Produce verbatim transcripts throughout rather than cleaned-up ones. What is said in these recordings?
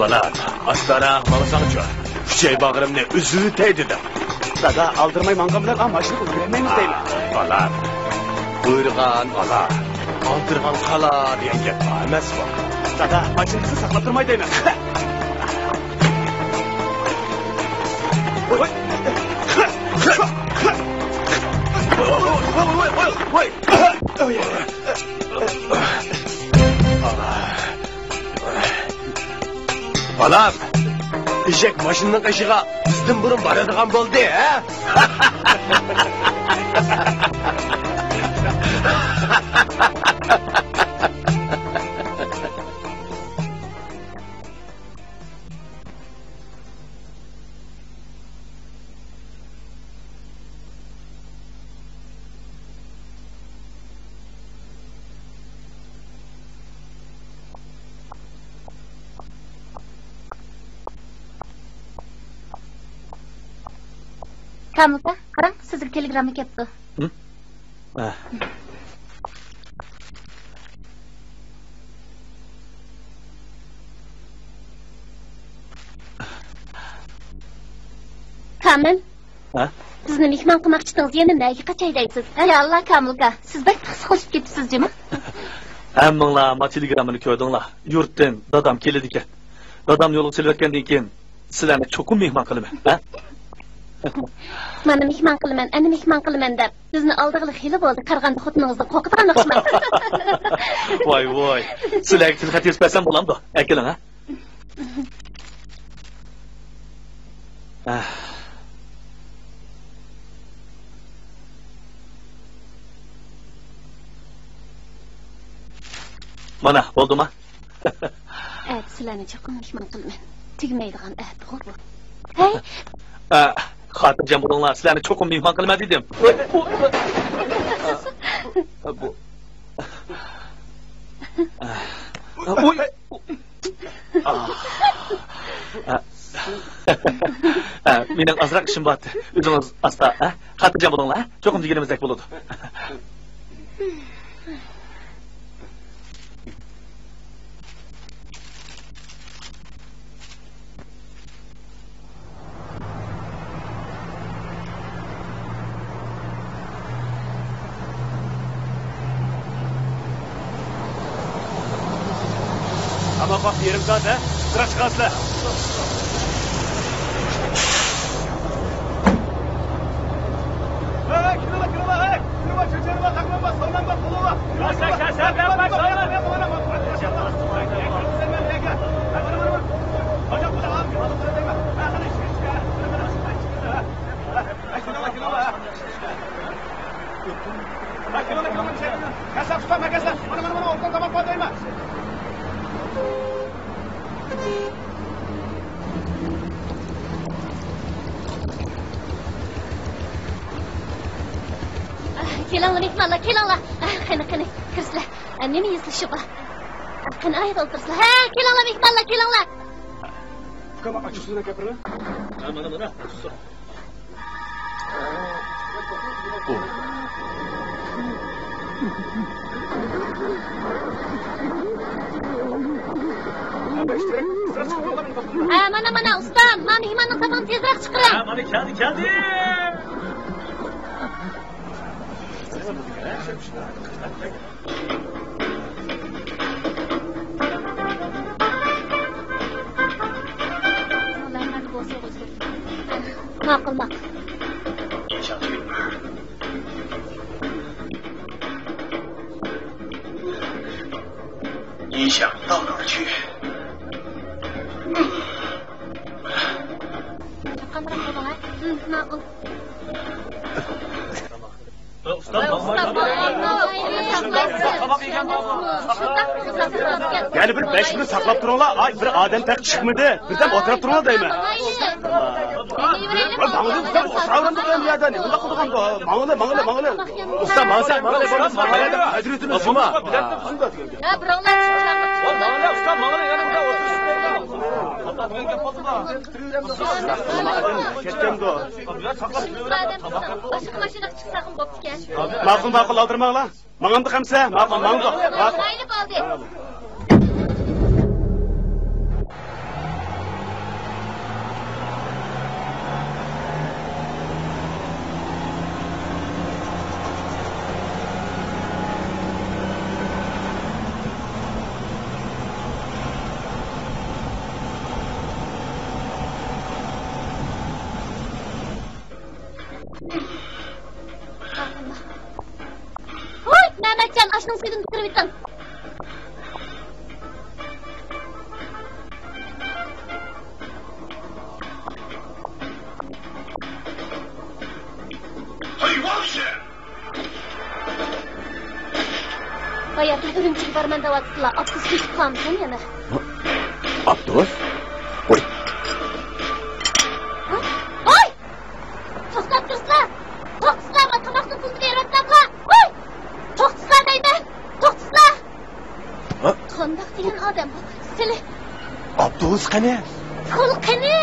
بالام، ئاستاراق ماڭساڭچۇ، ئۈچەي باغرىمنى ئۈزۈۋېتەي دېدىم. دادا، ئالدىرىماي ماڭغان بىلەن ماشىنىغا ئۈلگۈرەلمەيمىز دەيمەن. بالام، بۇيرۇغان ئالار، ئالدىرىغان قالار دېگەن گەپ بار ئەمەسمۇ؟ دادا، ماشىنىسىنى ساقلاپ تۇرماي دەيمەن. بالام، ئېشەك ماشىنىنىڭ قېشىغا بىزدىن بۇرۇن بارىدىغان بولدى، ھە؟ كامىل ئاكا، قاراڭ، سىزگە تېلېگرامما كەپتۇ. ھە؟ ھە. كامىل. ھە؟ بىزنى مېھمان قىلماقچىدىڭىز، يەنە نەگە قاچاي دەيسىز؟ ھەي ئاللا، كامىل ئاكا، سىز بەك پىخسىقلىشىپ كېتىپسىز جۇمۇ. ھەممىڭلار ما تېلېگراممىنى كۆردۈڭلار. يۇرتتىن دادام كېلىدىكەن. دادامنى يولغا سېلىۋەتكەندىن كېيىن سىلەرنى چوقۇم مېھمان قىلىمەن، ھە؟ مانا مېھمان قىلىمەن، ئەنە مېھمان قىلىمەن دەپ، بىزنى ئالدىغىلى خېلى بولدى. قارىغاندا خوتۇنىڭىزدىن قورقىدىغان ئوخشىمامسىز؟ ۋاي، ۋاي. سىلەرگە تىلخەت يېزىپ بەرسەم بولامدۇ؟ ئەكېلىڭ، ھە؟ مانا، بولدىما؟ ئەتە سىلەرنى چوقۇم مېھمان قىلىمەن. تۈگىمەيدىغان ئەھدىغۇ بۇ. ھەي! ئە، خاتىرجەم بولۇڭلار، سىلەرنى چوقۇم مېھمان قىلىمەن دېدىم. بۇ. ئۇي. ئا. ئا. ئا، مېنىڭ ئازراق ئىشىم بار. ئۆزىڭىز ئاستا، ئا، خاتىرجەم بولۇڭلار، ئا. چوقۇم دېگىنىمىزدەك بولىدۇ. تاماق ۋاقتى يېرىم سائەت، ھە؟ تېزراق چىقىڭلار سىلەر. ھەي، كىرىڭلار، كىرىڭلار، ھەي! كىرىڭلار، چۆچۈرۈڭلار، تاقلىڭلار، سالماڭلار، قولۇڭلار. كېلىڭلار، مېھمانلار، كېلىڭلار. قېنى، قېنى، ئە، نېمە يېزىلىشى بار؟ قېنى، ئايدا ئولتۇرسىلا. ھە، كېلىڭلار، مېھمانلار، كېلىڭلار. ئۇكام، ئاچچىقسۇ بىلەن كەپىرىڭ. ھە، مانا، مانا، ئاچچىقسۇ. ھە، مانا، مانا، ئۇستام، ما مېھماننىڭ ساپىنى تېزرەك چىقىرىڭ. ھە، مانا، كەلدى، كەلدى. ماقۇل، ماقۇل. چاققانراق بولۇڭ، ھە؟ ماقۇل. ئۇستام، يەنە بىر بەش مىنۇت ساقلاپ تۇرۇڭلار. ئاي، بىر ئادەم تېخى چىقمىدى. بىردەم ئولتۇرۇپ تۇرۇڭلار دەيمەن. ۋاي، ماڭىدۇ ئۇستام، ئوساۋرىمدۇ قويۇم يەردە. نېمە قىلىدىغان بۇ؟ ماڭىلى، ماڭىلى، ماڭىلى. ئۇستام، ماڭسا، ماڭىلى، ماڭىلى، ماڭىلى. ھەزرىتىمىز جۇما. يا، بىراۋلار چىقسا. ماڭىلى، ئۇستام، ماڭىلى، يەنە بۇندا ئولتۇرۇشۇپ. كەتكەندۇ. باشقا ماشىنىغا چىقساقمۇ بوپتىكەن. ماقۇل، ماقۇل، ئالدىرىماڭلار. ماڭامدۇق ئەمسە؟ ماقۇل، ماڭدۇق. ماقۇل. مايلى بولدى. ھوي، مەمەتجان، ئاشنىڭ سۈيىدىن پۈتتۈرۈۋېتىڭ. باياتىن ئۈرۈمچىگە بارىمەن دەۋاتىپتىلا، ئاپتوبۇس كېچىكىپ قالمىسۇن يەنە. ئاپتوبۇس؟ ۋوي. ھە؟ ۋوي! توختاپ تۇرسىلا! توختىسىلا، ما تاماقنىڭ پۇلىنى بېرىۋاتامغۇ! ۋوي! توختىسىلا دەيمەن! توختىسىلا! ھە؟ قانداق دېگەن ئادەم بۇ؟ سىلى. ئاپتوبۇس قېنى؟ پۇل قېنى؟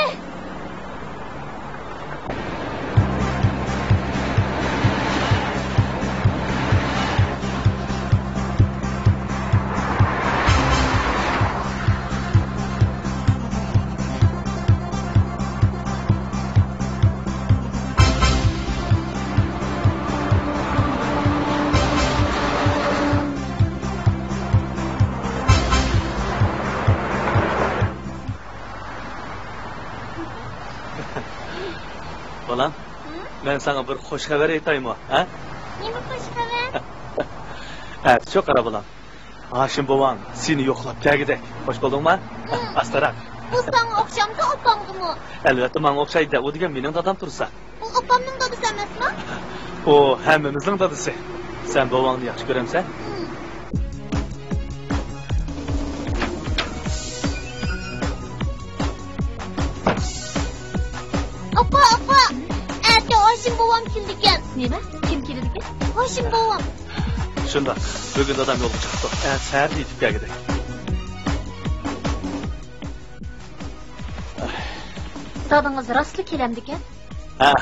بالام، ھە؟ مەن ساڭا بىر خوش خەۋەر ئېيتايمۇ، ھە؟ نېمە خوش خەۋەر؟ ئەتىچۇ قارا بالام. ھاشىم بوۋاڭ سېنى يوقلاپ كەلگۈدەك. خوش بولدۇڭما؟ ھە. ئاستىراق. ئۇ ساڭا ئوخشامدۇ، ئاپامغىمۇ؟ ئەلۋەتتە، ماڭا ئوخشايدۇ-دە، ئۇ دېگەن مېنىڭ دادام تۇرسا. ئۇ ئاپامنىڭ دادىسى ئەمەسمۇ؟ ئۇ ھەممىمىزنىڭ دادىسى. سەن بوۋاڭنى ياخشى كۆرەمسەن؟ ھىم. ئاپا، ئاپا! ئەتە ھاشىم بوۋام كېلىدىكەن. نېمە؟ كىم كېلىدىكەن؟ ھاشىم بوۋام. شۇنداق، بۈگۈن دادام يولغا چىقىپتۇ. ئەتە سەھەردە يېتىپ كەلگۈدەك. دادىڭىز راستلا كېلەمدىكەن؟ ھە.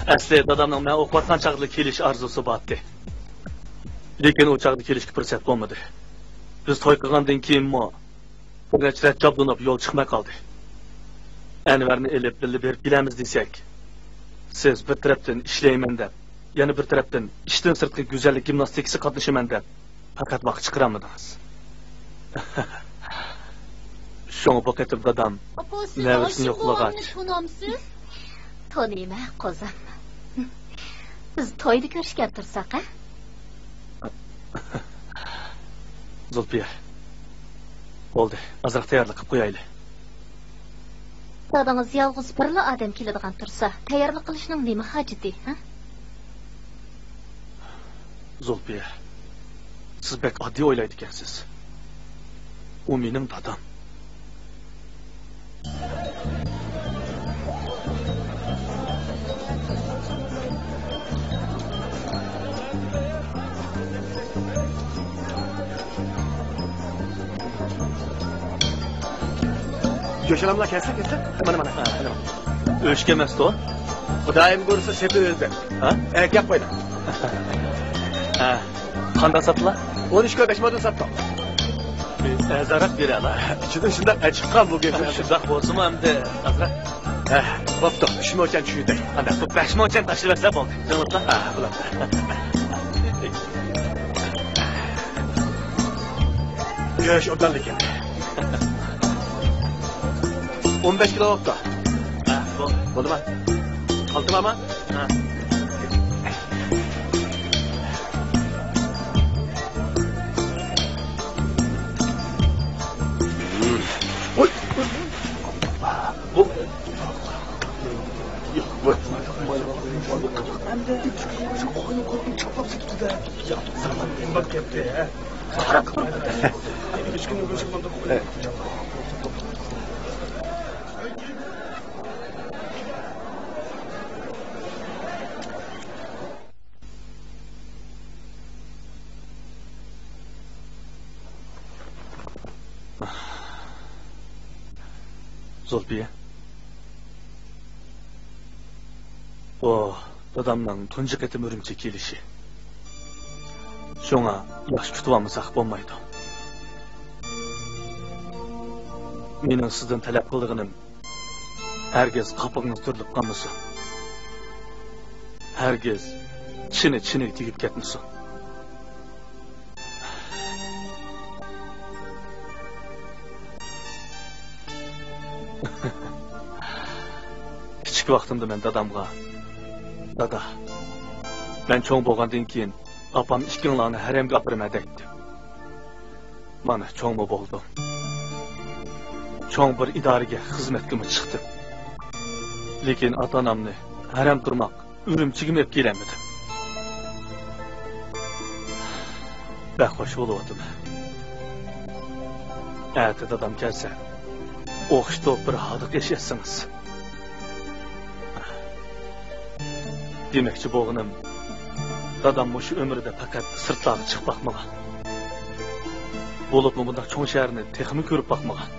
ئەسلى دادامنىڭ مەن ئوقۇۋاتقان چاغدىلا كېلىش ئارزۇسى بارتتى. لېكىن ئۇ چاغدا كېلىشكە پۇرسەت بولمىدى. بىز توي قىلغاندىن كېيىنمۇ بىر نەچچە رەت جابدۇنۇپ يول چىقماي قالدى. ئەنۋەرنى ئېلىپ بىللە بېرىپ كېلەمىز دېسەك، سىز بىر تەرەپتىن ئىشلەيمەن دەپ، يەنە بىر تەرەپتىن ئىشتىن سىرتقى گۈزەللىك گىمناستىكىسىغا قاتنىشىمەن دەپ، پەقەت ۋاقىت چىقىرالمىدىڭىز. شۇڭا بۇ قېتىم دادام ئاپا، سىز نەۋرىسىنى ھاشىم يوقلىغاچ. بوۋامنى تونامسىز؟ تونۇيمەن، قوزام. بىز تويدا كۆرۈشكەن تۇرساق، ھە؟ زۇلپىيە، بولدى، ئازراق تەييارلىق قىلىپ قويايلى. دادىڭىز يالغۇز بىرلا ئادەم كېلىدىغان تۇرسا، تەييارلىق قىلىشنىڭ نېمە ھاجىتى، ھە؟ زۇلپىيە، سىز بەك ئاددىي ئويلايدىكەنسىز. ئۇ مېنىڭ دادام. جوشۇلاملا كەلسە، كەلسە. مانا، مانا. ھە. مانا، مانا. ئۆچكە ئەمەستۇ؟ خۇدايىم بۇيرۇسا سېتىۋېرىدۇ. ھە؟ ئە، گەپ قويدۇم. ھە. قانداق ساتتىلا؟ ئون ئۈچ كىلو بەش مودېل ساتتۇق. ئەرزانراق بېرەلا. ئىچىدىن شۇنداق ئەچىققان بۇ گەپ. شۇنداق بولسىمۇ ئەمدى ئازراق. ھە، بوپتۇ. ئۈچ موچەن چۈشۈردى. قانداق؟ بەش موچەن تاشلىۋەتسە بولدى. جىڭلىتلا. ھە، بولاتتى. گۆش ئوبدان لېكىن. ئون بەش كىلو بوپتۇ. ھە، بولدى. بولدىما؟ ئالتە بارما؟ ھە. ھوي. بۇ. زۇلپىيە. بۇ دادامنىڭ تۇنجى قېتىم ئۈرۈمچىگە كېلىشى. شۇڭا ياخشى كۈتۈۋالمىساق بولمايدۇ. مېنىڭ سىزدىن تەلەپ قىلىدىغىنىم، ھەرگىز قاپىقىڭىز تۈرۈلۈپ قالمىسۇن. ھەرگىز چىنە چىنىگە تېگىپ كەتمىسۇن. كىچىك ۋاقتىمدا مەن دادامغا، «دادا، مەن چوڭ بولغاندىن كېيىن ئاپام ئىككىڭلارنى ھەرەمگە ئاپىرىمەن» دەيتتىم. مانا، چوڭمۇ بولدۇم. چوڭ بىر ئىدارىگە خىزمەتكىمۇ چىقتىم. لېكىن ئاتا-ئانامنى ھەرەم تۇرماق ئۈرۈمچىگىمۇ ئېلىپ كېلەلمىدىم. بەك خوش بولۇۋاتىمەن. ئەتە دادام كەلسە، ئوخشىتىپ بىر ھاردۇق ئېشى ئەتسىڭىز. دېمەكچى بولغىنىم، دادام مۇشۇ ئۆمرىدە پەقەت سىرتلارغا چىقىپ باقمىغان. بولۇپمۇ بۇنداق چوڭ شەھەرنى تېخىمۇ كۆرۈپ باقمىغان.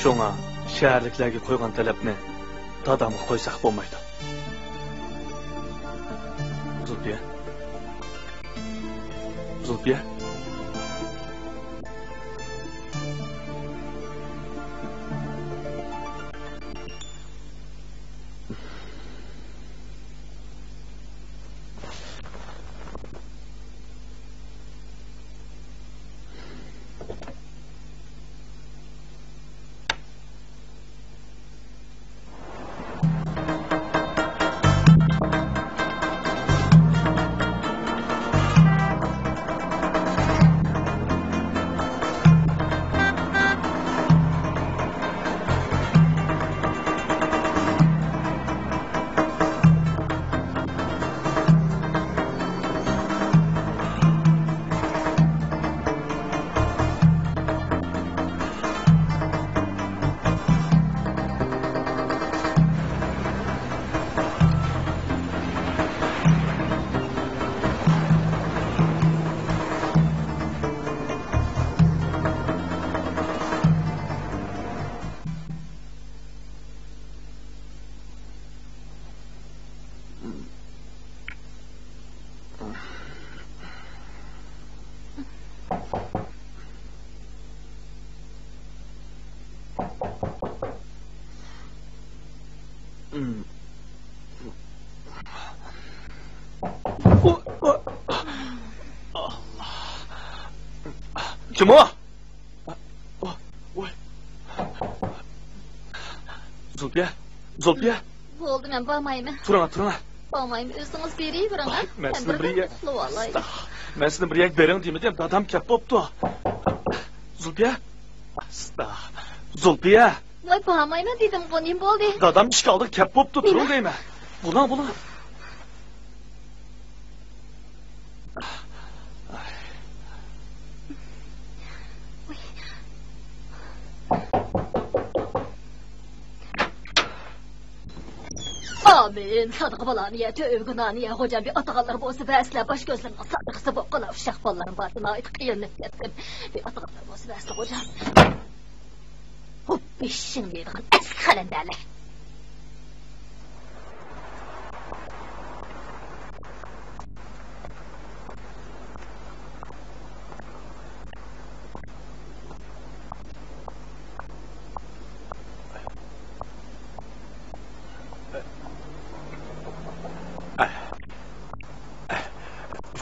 شۇڭا شەھەرلىكلەرگە قويغان تەلەپنى دادامغا قويساق بولمايدۇ. زۇلپىيە. زۇلپىيە. كىم ئۇ؟ ۋاي. زۇلپىيە، زۇلپىيە. بولدى، مەن بارمايمەن. تۇرۇڭ، تۇرۇڭ. بارمايمەن، ئۆزىڭىز بېرىۋېرىڭ. ۋاي، مەن سىزنى بىر يەرگە، ئۇخلىۋالاي. مەن سىزنى بىر يەرگە بېرىڭ دېمىدىم، دادام كەپ بوپتۇ. زۇلپىيە. ئاستا. زۇلپىيە. ۋاي، بارمايمەن دېدىمغۇ، نېمە بولدى؟ دادام ئىشىك ئالدىغا كەپ بوپتۇ، تۇرۇڭ دەيمەن. بولۇڭ، بولۇڭ. ئامىن. سادىقى بالانى يە، تۆۋىگە نانى يە، غوجام بىر ئاتىغانلار بولسا بەرسىلە، باش كۆزلىرىڭنىڭ سادىقىسى بولۇپ قالا. ئۇششاق بالىلىرىم باردا ناھايىتى قىينىلىپ كەتتىم. بىر ئاتىغانلار بولسا بەرسىلە، غوجام. ھوپ، بېشىڭنى يەيدىغان ئەسكى قەلەندەرلەر.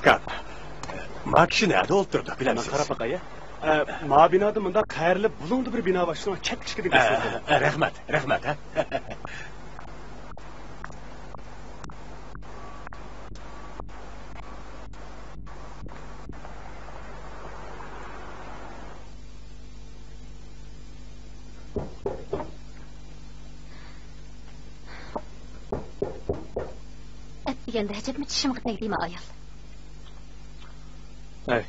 ئۇكام، ما كىشى نەدە ئولتۇرىدۇ، بىلەمسىز؟ قاراپ باقاي. ئە، ما بىنادا مۇنداق قەھەرلىك بۇلۇڭدا بىر بىنا بار، شۇنىڭ چەت ئىشىكىدە ئە، ئە، رەھمەت، رەھمەت، ھە. ئەتىگەندە ئەجەبمۇ چىشىمغا تەگدىما ئايال. ھەي،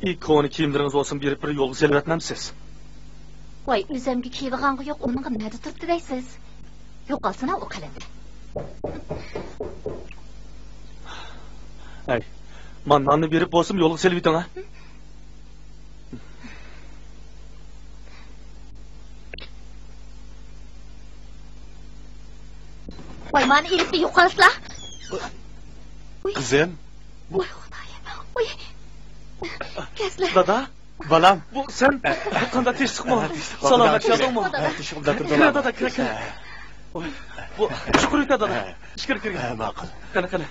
ئى، كونا كىيىملىرىڭىز بولسىمۇ بېرىپ بىر يولغا سېلىۋەتمەمسىز؟ ۋاي، ئۆزەمگە كىيىۋالغانغا يوق، ئۇنىڭغا نەدە تۇرۇپتۇ دەيسىز؟ يوقالسىنا ئۇ قەلەندەر. ھەي، ما ناننى بېرىپ بولسىمۇ يولغا سېلىۋېتىڭ، ھە؟ ۋاي، مانا ئېلىپلا يوقالسىلا. ئۇي. قىزىم. ۋاي خۇدايىم. ئۇي. كەسلە. دادا. بالام. بۇ سەن؟ قانداق، تىنچلىقمۇ؟ سالامەت، ياتىڭمۇ؟ كىرە دادا، كىرە، كىرە. بۇ چوقۇر ئۆتە دادا. ئىچكىرى كىرگىن. ماقۇل. قېنى، قېنى.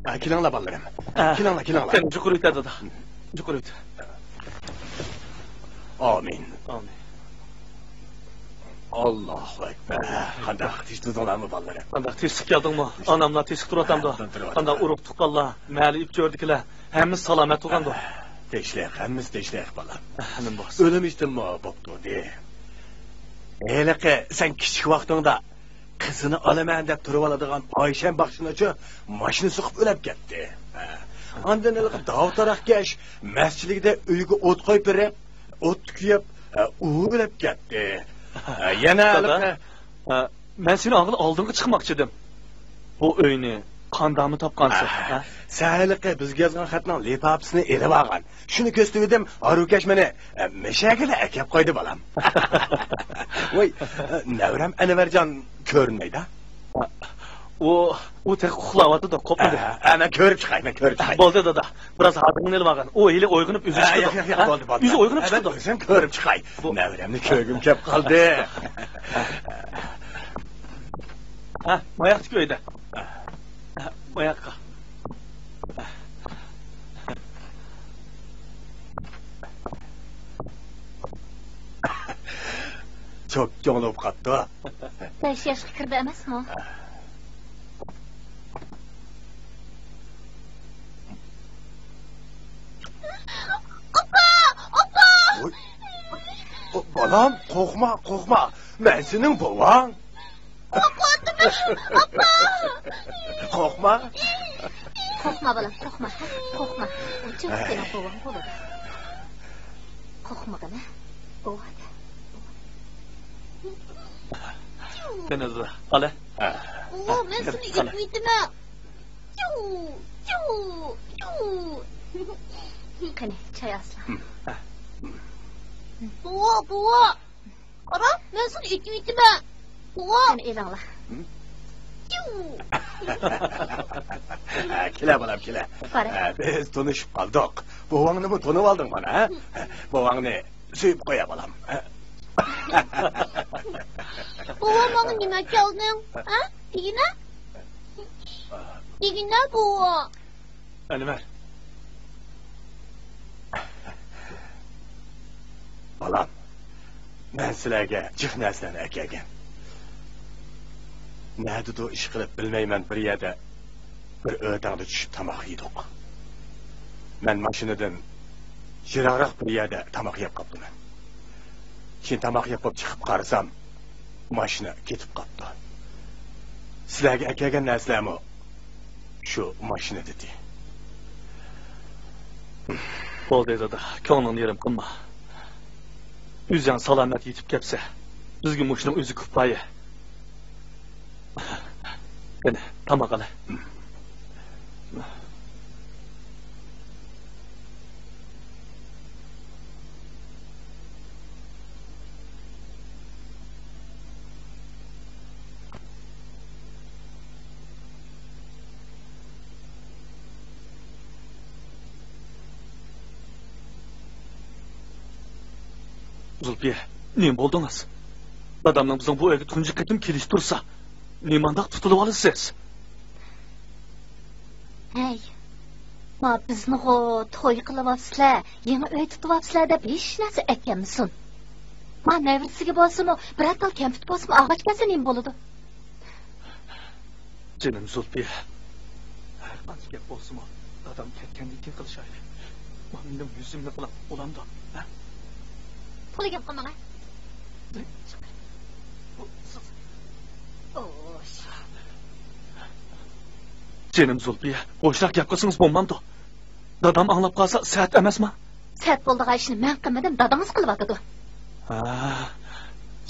ھە، كېلىڭلار، بالىلىرىم. ھە. كېلىڭلار، كېلىڭلار. قېنى، چوقۇر ئۆتە دادا. چوقۇر ئۆتە. ئامىن. ئامىن. ئاللاھۇ ئەكبەر. قانداق، تىنچلاندىڭلارمۇ، بالىلىرىم؟ قانداق، تىنچلىق كەلدىڭمۇ؟ ئاناملار تىنچلىق تۇرۇۋاتامدۇ؟ ھە، تۇرۇۋاتىدۇ. قانداق، ئۇرۇق تۇغقانلار، مەھەللە ئىپچۆرىدىكىلەر، ھەممىسى سالامەت تۇرغاندۇ؟ تىنچلىق، ھەممىسى تىنچلىق، بالام. ئەمىن بولسۇن. ئۆلۈم ئىشتىنمۇ بوپتۇ دە. ھېلىقى سەن كىچىك ۋاقتىڭدا قىزىنى ئالىمەن دەپ تۇرۇۋالىدىغان پاھىشەم باخشىنىچۇ ماشىنا سوقۇپ ئۆلۈپ كەتتى. ھە. ئاندىن ھېلىقى داۋۇت ئاراقكەش مەسچىتلىكىدە ئۆيىگە ئوت قويۇپ بېرىپ، ئوتتا كۆيۈپ، ئۇ ئۆلۈپ كەتتى. ھە، يەنە دادا، ھېلىقى ھە، مەن سېنى ئاڭغىلا ئالدىڭغا چىقماقچى ئىدىم. بۇ ئۆينى قانداقمۇ تاپقانسەن، ھە؟ سەن ھېلىقى بىزگە يازغان خەتنىڭ لىپاپىسىنى ئېلىۋالغان. شۇنى كۆرسىتىۋىدىم، ھارۋىكەش مېنى، ئە، مەشەگىلا ئەكەپ قويدى، بالام. ۋاي، ئە، نەۋرەم ئەنۋەرجان كۆرۈنمەيدۇ. ئۇ، ئۇ تېخى ئۇخلاۋاتىدۇ، قوپمىدى. ئە، ئە، مەن كۆرۈپ چىقاي، مەن كۆرۈپ چىقاي. بولدى، دادا. بىراز ھاردىڭىنى ئېلىۋالغىن. ئۇ ھېلى ئويغىنىپ ئۆزى چىقىدۇ. ياق، ياق، ياق، بولدى، بولدى. ئۆزى ئويغىنىپ چىقىدۇ. مەن ئۆزۈم كۆرۈپ چىقاي. نەۋرەمنى كۆرگۈم كەپ قالدى. ھە، ماياقتىكى ئۆيدە. ھە، ماياققا. چوپچوڭ بولۇپ قاپتۇ. بەش ياشقا كىردى ئەمەسمۇ؟ ئاپا! ئاپا! ۋوي. ئو، بالام، قورقما، قورقما. مەن سېنىڭ بوۋاڭ. قورقۇۋاتىمەن، ئاپا! قورقما. قورقما، بالام، قورقما. قورقما. ئۇ چوقۇم سېنىڭ بوۋاڭ بولىدۇ. قورقمىغىنە. بوۋا. قېنى، قالە. بوۋا، مەن سېنى ئېتىۋېتىمەن. قېنى، چاي ئاسلا. بوۋا، بوۋا. قارا، مەن سېنى ئېتىۋېتىمەن. بوۋا. قېنى، ئېلىڭلار. كېلە، بالام، كېلە. بىز تونۇشۇپ قالدۇق. بوۋاڭنىمۇ تونۇۋالدىڭ مانا، ھە؟ بوۋاڭنى سۆيۈپ قويا، بالام. بوۋا، ماڭا نېمە ئەكەلدىڭ؟ ھە؟ دېگىنە؟ دېگىنە، بوۋا. ئەنۋەر. بالام، مەن سىلەرگە جىق نەرسىلەرنى ئەكەلگەن. نەدىدۇر ئىشقىلىپ بىلمەيمەن، بىر يەردە بىر ئۆتەڭدە چۈشۈپ تاماق يېدۇق. مەن ماشىنىدىن يىراقراق بىر يەردە تاماق يەپ قاپتىمەن. كېيىن تاماق يەپ بولۇپ چىقىپ قارىسام، ماشىنا كېتىپ قاپتۇ. سىلەرگە ئەكەلگەن نەرسىلەرمۇ شۇ ماشىنىدىتى. بولدى دادا، كۆڭلۈڭنى يېرىم قىلما. ئۆزۈڭ سالامەت يېتىپ كەپسە، بىزگە مۇشۇنىڭ ئۆزى كۇپايە. قېنى، تاماق ئەلە. زۇلپىيە، نېمە بولدىڭىز؟ دادامنىڭ بىزنىڭ بۇ ئۆيگە تۇنجى قېتىم كېلىشى تۇرسا، نېمانداق تۇتۇلۇۋالىسىز؟ ھەي، ما بىزنىغۇ توي قىلىۋاپسىلەر، يېڭى ئۆي تۇتۇۋاپسىلەر دەپ ھېچ نەرسە ئەكەلمىسۇن. ما نەۋرىسىگە بولسىمۇ، بىرەر تال كەمپۈت بولسىمۇ ئالغاچ كەلسە نېمە بولىدۇ؟ جېنىم زۇلپىيە، ھەر قانچە گەپ بولسىمۇ، دادام كەتكەندىن كېيىن قىلىشايلى. مېنىڭ يۈزۈمنى قىلىپ بولامدۇ، ھە؟ تولا گەپ قىلماڭ، ھە؟ جېنىم زۇلپىيە، بوشراق گەپ قىلسىڭىز بولمامدۇ؟ دادام ئاڭلاپ قالسا سەت ئەمەسما؟ سەت بولىدىغان ئىشنى مەن قىلمىدىم، دادىڭىز قىلىۋاتىدۇ. ھە،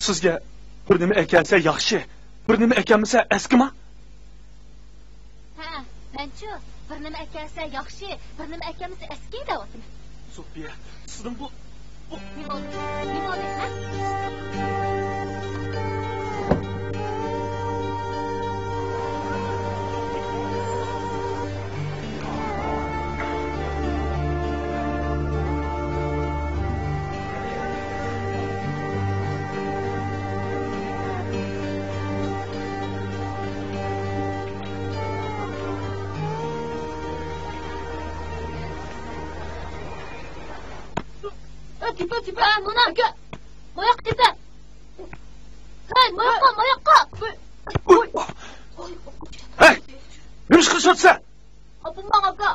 سىزگە بىر نېمە ئەكەلسە ياخشى، بىر نېمە ئەكەلمىسە ئەسكىما؟ ھە، مەنچۇ، بىر نېمە ئەكەلسە ياخشى، بىر نېمە ئەكەلمىسە ئەسكى دەۋاتىمەن. سوفىيە، سىزنىڭ بۇ، بۇ نېمە بولدى؟ نېمە بولدى، ھە؟ تېپە، تېپە، مانا، ئاكا. ماياق تېپە. ھەي، ماياققا، ماياققا. ھەي، نېمە ئىش قىلىشىۋاتىسەن؟ ئاپىماڭ، ئاكا.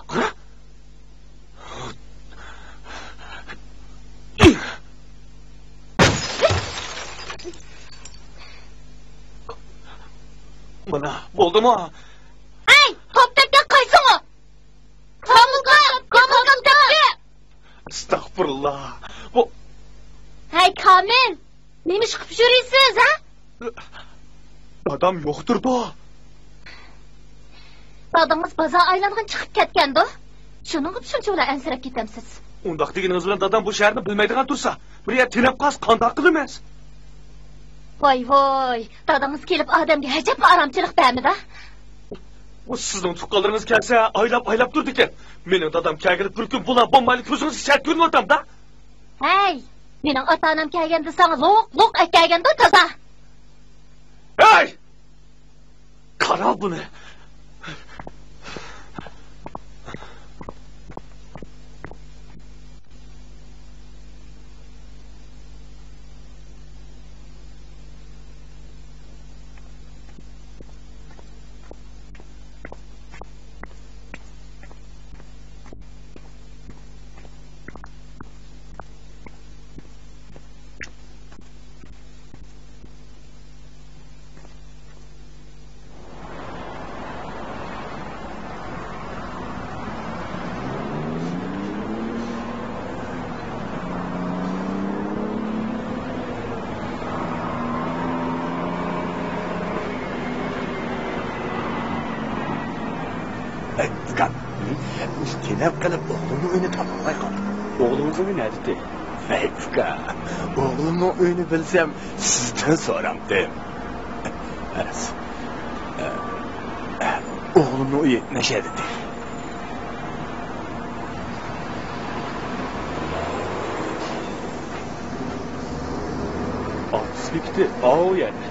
مانا، بولدىمۇ؟ ھەي، توپ تەپكەن قايسىڭۇ؟ كامىل، كامىل، كامىل تەپكى! ئەستەغپۇرۇللا. بۇ ھەي، كامىل! نېمە ئىش قىلىپ يۈرىسىز، ھە؟ دادام يوقتۇرىدۇ. دادىڭىز بازار ئايلانغىلى چىقىپ كەتكەندۇ؟ شۇنىڭغىمۇ شۇنچىۋالا ئەنسىرەپ كېتەمسىز؟ ئۇنداق دېگىنىڭىز بىلەن دادام بۇ شەھەرنى بىلمەيدىغان تۇرسا، بىر يەر تېنەپ قالسا قانداق قىلىمىز؟ ۋاي، ۋاي، دادىڭىز كېلىپ ئادەمگە ھەجەپمۇ ئارامچىلىق بەرمىدى. بۇ سىزنىڭ تۇغقانلىرىڭىز كەلسە ئايلاپ-ئايلاپ تۇرىدىكەن. مېنىڭ دادام كەلگىلى بىر كۈن بولا بولمايلى كۆزىڭىزگە شەرت كۆرۈنۈۋاتامدا؟ ھەي، مېنىڭ ئاتا-ئانام كەلگەندە ساڭا لوق-لوق ئەكەلگەندۇ تازا. ھەي! قارا بۇنى! ئەي، ئۇكام، مۇشۇ تېنەپ قېلىپ ئوغلۇمنىڭ ئۆيىنى تاپالماي قالدىم. ئوغلىڭىزنىڭ ئۆيى نەدىتى؟ ھەي، ئۇكا، ئوغلۇمنىڭ ئۆيىنى بىلسەم، سىزدىن سورامتىم. ئوغلۇمنىڭ ئۆيى نەشەدىتى. ئاپىسى بېكىتى ئاۋۇ يەردە.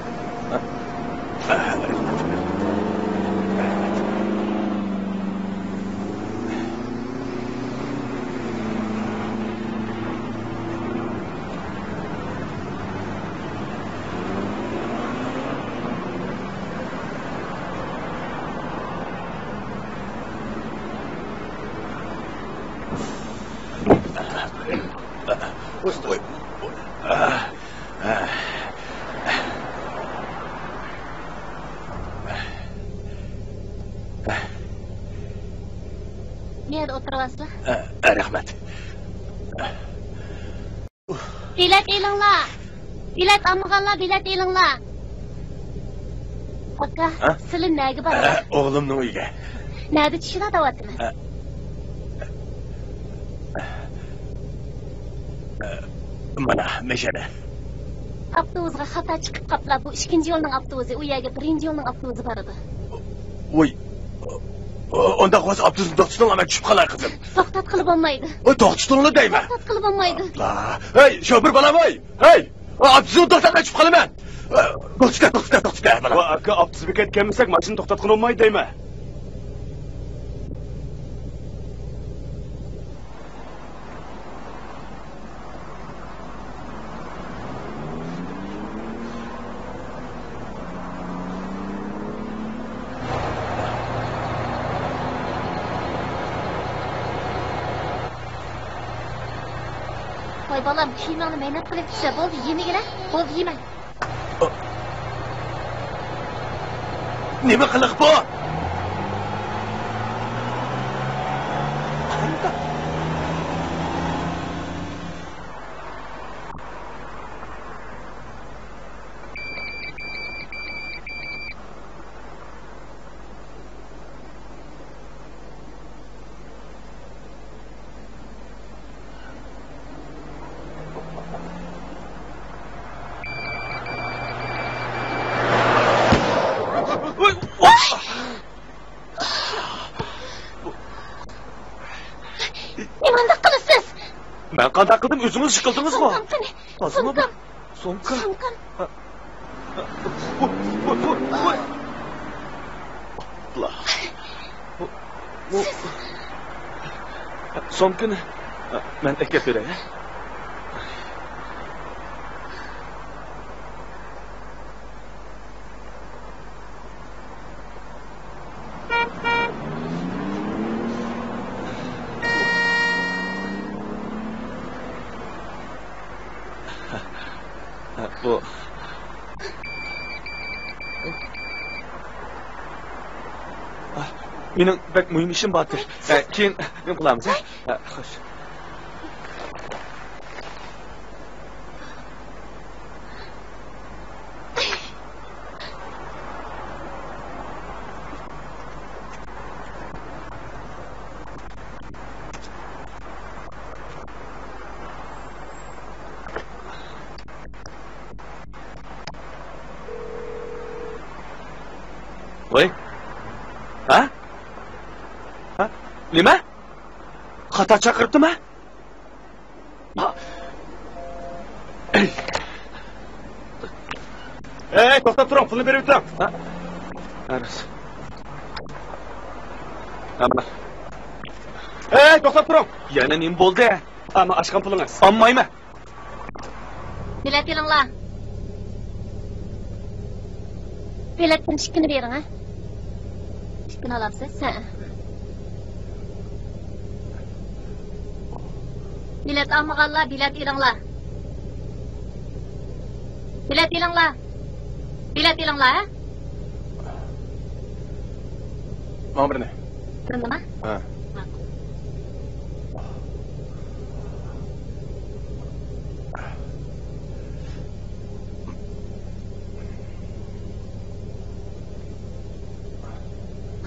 نەدە ئولتۇرۇۋالىسىلەر؟ ئە، ئە، رەھمەت. بېلەت ئېلىڭلار! بېلەت ئالمىغانلار بېلەت ئېلىڭلار! ئاكا، ھە؟ سىلى نەگە بارىسىز؟ ئە، ئوغلۇمنىڭ ئۆيىگە. نەدە چۈشىدۇ دەۋاتىمەن؟ ئە، ئە، مانا، مەشەدە. ئاپتوبۇسقا خاتا چىقىپ قاپلا، بۇ ئىككىنچى يولنىڭ ئاپتوبۇسى، ئۇ يەرگە بىرىنچى يولنىڭ ئاپتوبۇسى بارىدۇ. ۋوي، ئۇنداق بولسا ئاپتوبۇسنى توختىتىڭلار، مەن چۈشۈپ قالاي، قىزىم. توختاتقىلى بولمايدۇ. ۋوي، توختىتىڭلار دەيمەن. توختاتقىلى بولمايدۇ. ئاپلا. ھەي، شوپۇر بالام، ۋوي. ھەي، ئاپتوبۇسنى توختات، مەن چۈشۈپ قالىمەن. توختىتە، توختىتە، توختىتە، بالام. ۋا ئاكا، ئاپتوبۇس بېكەتكە كەلمىسەك، ماشىنا توختاتقىلى بولمايدۇ دەيمەن. ۋاي بالام، كىيىمىڭنى مەينەت قىلىپ چۈشە، بولدى، يېمىگىنە، بولدى، يېمە. نېمە قىلىق بۇ؟ نېمانداق قىلىسىز؟ مەن قانداق قىلدىم؟ ئۆزىڭىز ئىش قىلدىڭىزغۇ. سومكام قېنى؟ سومكام. سومكام. سومكام. ۋوي، ۋوي، ۋوي، ۋوي. ئاپلا. سومكىنى مەن ئەكەپ بېرەي. بۇ. مېنىڭ بەك مۇھىم ئىشىم بار. كېيىن نېمە قىلارمىز؟ ھە، خوش. ۋاي. ھە؟ ھە؟ نېمە؟ خاتا چاقىرىپتىما؟ ھەي، توختاپ تۇرۇڭ، پۇلنى بېرىۋېتىڭ. ھە؟ ھە، راست. ئەمما. ھەي، توختاپ تۇرۇڭ. يەنە نېمە بولدى؟ ئەمما ئاچقان پۇلىڭىز. ئالمايمەن. بېلەت ئېلىڭلار. بېلەتتىن ئىككىنى بېرىڭ، ھە. ئىككىنى ئالامسىز؟ ھە. بېلەت ئالمىغانلار بېلەت ئېلىڭلار. بېلەت ئېلىڭلار. بېلەت ئېلىڭلار، ھە. ماڭا بىرنى. بىرنىما؟ ھە. ماقۇل.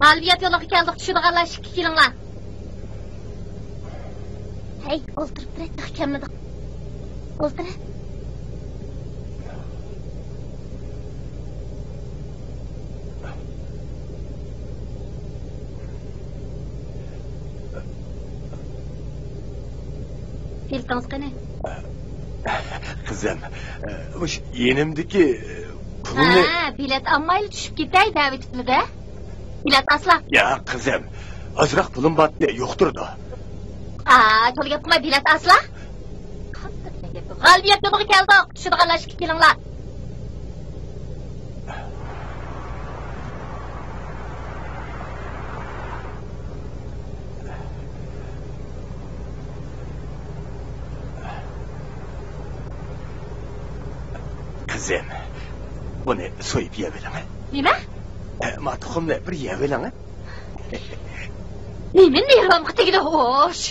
غالىبىيەت يولىغا كەلدۇق، چۈشىدىغانلار ئىشىككە كېلىڭلار. ھەي، ئولتۇرۇپ تۇرە، تېخى كەلمىدۇق. ئولتۇرە. بېلىتىڭىز قېنى؟ قىزىم، مۇشۇ يېنىمدىكى پۇلنى. ھە، بېلەت ئالمايلا چۈشۈپ كېتەي دەۋېتىپتىمىز-ھە؟ بېلەت ئاسلا. ياق، قىزىم، ئازراق پۇلۇم بارتتى، يوقتۇردى. ئا، تولا گەپ قىلماي، بېلەت ئاسلا. غالىبىيەت يولىغا كەلدۇق، چۈشىدىغانلار ئىشىككە كېلىڭلار. قىزىم، بۇنى سويۇپ يەۋېلىڭ. نېمە؟ ئە، ما تۇخۇمنى بىر يەۋېلىڭ. نېمە نېرۋامغا تېگىدۇ، خوش.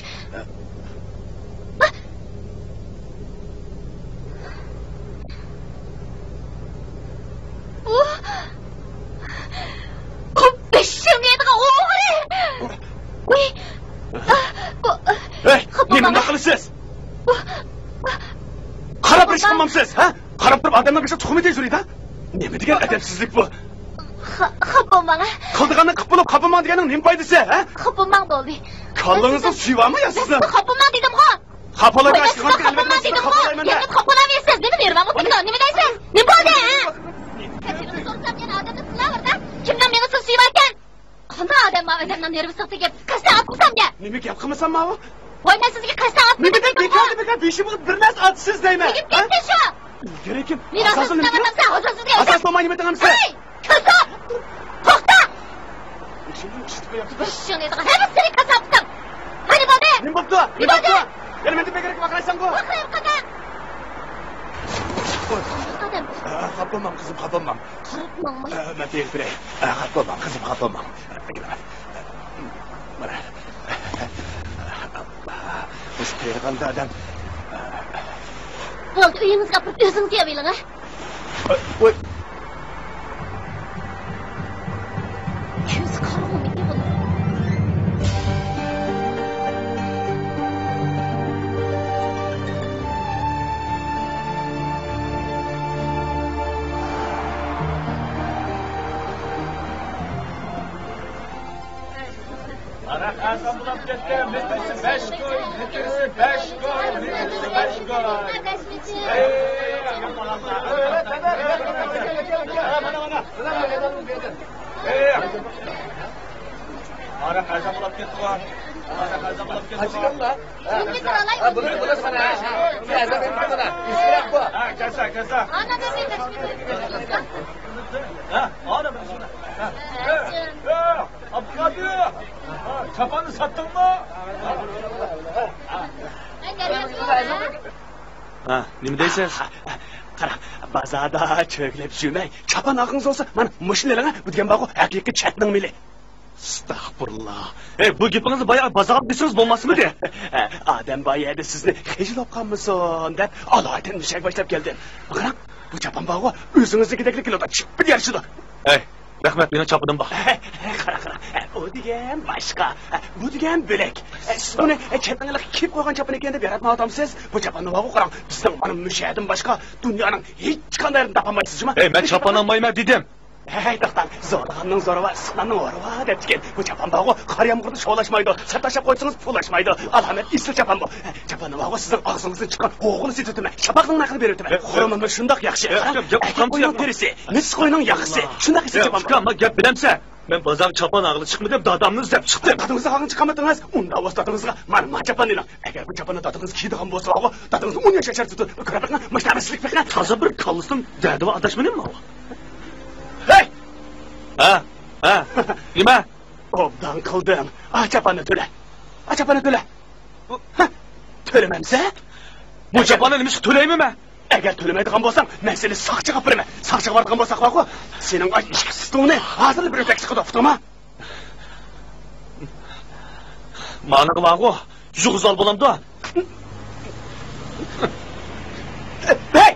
ئىشقىلمامسىز، ھە؟ قاراپ تۇرۇپ ئادەمنىڭ بېشىغا تۇخۇم يېتىپ يۈرىدۇ. نېمە دېگەن ئەدەپسىزلىك بۇ؟ خا-، خاپا بولماڭ، ھە؟ قىلدىغاننى قىلىپ بولۇپ، خاپا بولماڭ دېگەننىڭ نېمە پايدىسى، ھە؟ خاپا بولماڭ، بولدى. كاللىڭىزنىڭ سۈيى بارمۇ يا سىزنىڭ؟ خاپا بولماڭ دېدىمغۇ. خاپىلىغان ئىشقىلىڭىزغا ئەلۋەتتە مەن سىزنى خاپىلايمەن دە. يەنە خاپىلاۋېرىسىز، نېمە دەيسىز؟ نېمە بولدى، ھە؟ كەچۈرۈم سورىسام يەنە ئادەمنى سىلاۋېرىدۇ. كىمنىڭ مېڭىسىدا سۈيى باركەن؟ قانداق ئادەم بار ئۆزۈمنىڭ نېرۋىسىغا تېگىپ قەستەن ئاتمىسام يا؟ نېمە گەپ قىلمىسام ماۋۇ؟ ۋاي، مەن سىزگە قەستەن ئاتمىدىم. نېمە دەپ بىكار بىكار بېشىمغا بىر نەرسە ئاتىسىز دەيمەن. تېگىپ كەتتى شۇ. يۈرىكىم. مېنى ئاساسىز نېمە دەڭسە، ئاساسىز دەڭسە. ئاساس بولماي نېمە دەڭسە؟ ھەي! كۆزۈم! توختا! بېشىڭنى ئېتىغان ھەممە سېنى كاساپتىم. قېنى بولدى؟ نېمە بوپتۇ؟ نېمە بوپتۇ؟ يەنە مەندىن بەكرەك ۋارقىرايسەنغۇ؟ ۋارقىرايمەن قانداق؟ ئادەم. خاپا بولماڭ قىزىم، خاپا بولماڭ. قاراپ ماڭما. مەن تېگىپ بېرەي. خاپا بولماڭ قىزىم، خاپا بولماڭ. مانا. مۇشۇ تېرىغاندا ئادەم. بولدى، ئۆيىڭىزگە ئاپىرىپ ئۆزىڭىز يەۋېلىڭ، ھە؟ ۋاي. كۆزى قارىغۇمىكى بۇنىڭ؟ ھاراق ئەرزان بولاپ كەتتى. مېتىرسى بەش كوي، مېتىرسى بەش كوي، مېتىرسى بەش كوي. ئەي، مانا، مانا. ئەي. ھاراق ئەرزان بولاپ كەتتىغۇ. ھاراق ئەرزان بولاپ كەتتىغۇ. ھە، بۇنى، بۇنى سانا، ھە. ئەرزان بېرىپ مانا. ئىسراپ بۇ. ھە، كەلسە، كەلسە. ئانا، بىر مېتىر. ھە، ئانا، بىر شۇنى. ھە. ئابدۇقادىر! چاپاننى ساتتىڭمۇ؟ ھە، نېمە دەيسىز؟ قارا، بازاردا چۆگىلەپ يۈرمەي، چاپان ئالغىڭىز بولسا، مانا مۇشۇنى ئېلىڭ، بۇ دېگەن بارغۇ، ھەقىقىي چەتنىڭ مېلى. ئەستەغپۇرۇللا. ئەي، بۇ گېپىڭىزنى بايا بازارغا دېسىڭىز بولماسمىدى؟ ئادەم بار يەردە سىزنى خىجىل بولۇپ قالمىسۇن دەپ، ئالايىتەن مۈشەك باشلاپ كەلدىم. قاراڭ، بۇ چاپان بارغۇ، ئۆزىڭىزنىڭكىدەكلا كېلىدۇ، چىپپىدە يارىشىدۇ. ئەي، رەھمەت، مېنىڭ چاپىنىم بار. قارا، قارا، ئۇ دېگەن باشقا، بۇ دېگەن بۆلەك. سىز بۇنى چەتنىڭ ھېلىقى كىيىپ قويغان چاپىنى ئىكەن دەپ ياراتمايۋاتامسىز؟ بۇ چاپاننى بارغۇ، قاراڭ، بىزنىڭ مانا مۇشۇ يەردىن باشقا دۇنيانىڭ ھېچقانداق يېرىدىن تاپالمايسىز جۇما. ئەي، مەن چاپان ئالمايمەن دېدىم. ھەي، توختاڭ، زورلىغاننىڭ زورى بار، سىققاننىڭ ھورى بار دەپتىكەن. بۇ چاپان بارغۇ، قار يامغۇردا شوۋلاشمايدۇ، سىرتتا تاشلاپ قويسىڭىز پۇللاشمايدۇ. ئالامەت ئېسىل چاپان بۇ. چاپان بارغۇ، سىزنىڭ ئاغزىڭىزدىن چىققان ھوغىلى سېتىۋېتىمەن. شاپاقنىڭ نەقىنى بېرىۋېتىمەن. خۇرۇمىمۇ شۇنداق ياخشى. قاراڭ، ئەكەم، ئەكەم، ئەكەم، ئەكەم. قوينىڭ تېرىسى، مىس قوينىڭ ياغىسى، شۇنداق ئېسىل چاپان بۇ. ئۇكام، مانا گەپ بىلەمسەن؟ مەن بازارغا چاپان ئالغىلى چىقمىدىم، دادامنى ئىزدەپ چىقتىم. دادىڭىزنى ئالغىلى چىققانمىدىڭىز؟ ئۇنداق بولسا دادىڭىزغا مانا، مانا چاپاننى ئېلىڭ. ئەگەر بۇ چاپاننى دادىڭىز كىيىدىغان بولسا، دادىڭىزنى ئون ياش ياشارتىدۇ. كۆرۈپ بېقىڭ، مۇشۇنداق ئەمەسلىك بېقىڭ. تازا بىر كاللىسىنىڭ دەردى بار ئاداش مېنىڭ ماۋۇ. ھەي! ھە، ھە، نېمە؟ ئوبدان قىلدىڭ. ئا، چاپاننى تۆلە. ئا، چاپاننى تۆلە. ھە، تۆلىمەمسە؟ بۇ چاپاننى نېمىشقا تۆلەيمەن مەن؟ ئەگەر تۆلىمەيدىغان بولساڭ، مەن سېنى ساقچىغا ئاپىرىمەن. ساقچىغا بارىدىغان بولساق بارغۇ، سېنىڭ ئاش ئىككى سۈتۈڭنى ھازىرلا بىر ئۆپەك چىقىدۇ، ئۇقتۇڭمۇ؟ مانىغا بارغۇ، يۇغۇزال بولامدۇ؟ ھەي!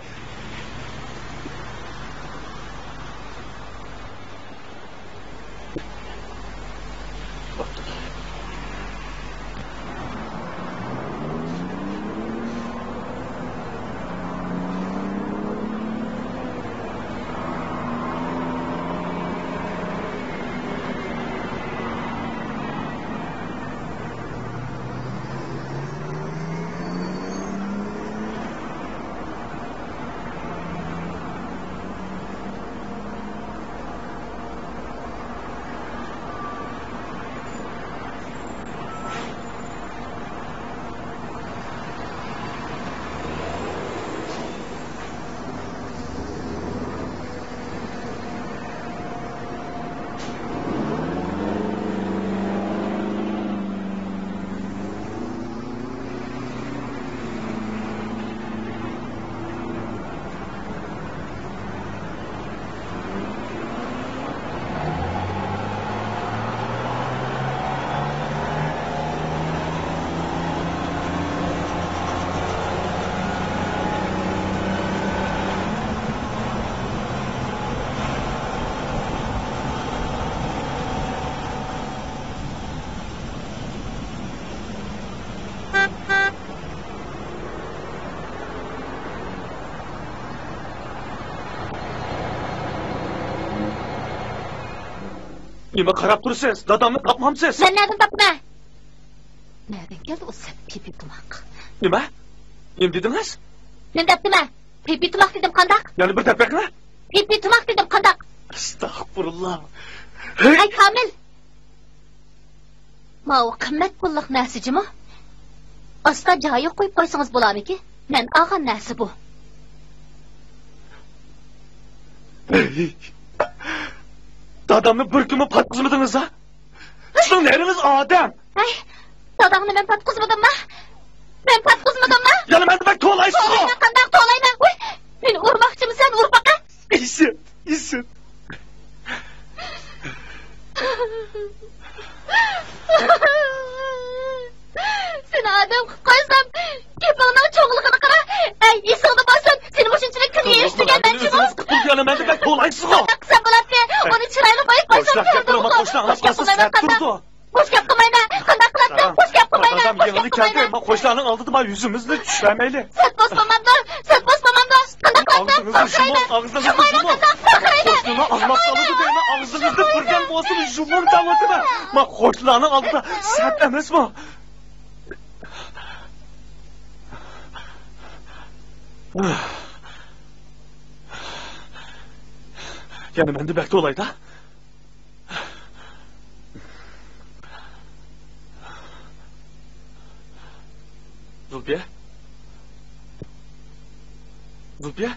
نېمە قاراپ تۇرىسىز؟ دادامنى تاپمامسىز؟ مەن نەدىن تاپىمەن؟ نەدىن كەلدى ئۇ سەت پىپى تۇماق؟ نېمە؟ نېمە دېدىڭىز؟ نېمە دەپتىمەن؟ پىپى تۇماق دېدىم قانداق؟ يەنە بىر دەپ بېقىڭە. پىپى تۇماق دېدىم قانداق؟ ئەستەغپۇرۇللا. ھەي كامىل! ماۋۇ قىممەت پۇللۇق نەرسە جۇمۇ. ئاستا جايىغا قويۇپ قويسىڭىز بولامىكى؟ مەن ئالغان نەرسە بۇ. دادامنى بىر كۈنمۇ پاتقۇزمىدىڭىز ھە؟ سىزنىڭ نېرىڭىز ئادەم. ھەي، داداڭنى مەن پاتقۇزمىدىمما؟ مەن پاتقۇزمىدىمما؟ يەنە مەندىن بەك توۋلايسىزغۇ. توۋلايمەن، قانداق توۋلايمەن؟ ۋۇي، مېنى ئۇرماقچىمۇ سەن، ئۇر باقە. ئىسىت، ئىسىت. سېنى ئادەم قىلىپ قويسام، گېپىڭنىڭ چوڭلۇقىنى قارا. ئەي، ئېسىڭدە بولسۇن، سېنى مۇشۇنچىلىك كۈن يېيىشتۈرگەن مەن جۇمۇ. قىپقىزىم، يەنە مەندىن بەك توۋلايسىزغۇ. قانداق قىلسام بولاتتى؟ ئۇنى چىرايلىق ئويۇپ قويسام، قوشنىلار ئاڭلاپ قالسا سەت تۇرىدۇ. بوش گەپ قىلمايمەن. قانداق قىلاتتىڭ؟ بوش گەپ قىلمايمەن. بوش گەپ قىلمايمەن. دادام يېڭىلا كەلدى. ما قوشنىلارنىڭ ئالدىدا ما يۈزىمىزنى چۈشۈرمەيلى. سەت بوس بولمامدۇ؟ سەت بوس بولمامدۇ؟ قانداق قىلاتتىڭ؟ ئاغزىڭىزنى يۇمۇڭ، ئاغزىڭىزنى يۇمۇڭ. قوشنىلار ئاڭلاپ قالىدۇ دەيمەن، ئاغزىڭىزنى بىردەم بولسىمۇ يۇمۇڭ دەۋاتىمەن. ما قوشنىلارنىڭ ئالدىدا سەت ئەمەسمۇ؟ يەنە مەندە بەك توۋلايدۇ. زۇلپىيە؟ زۇلپىيە؟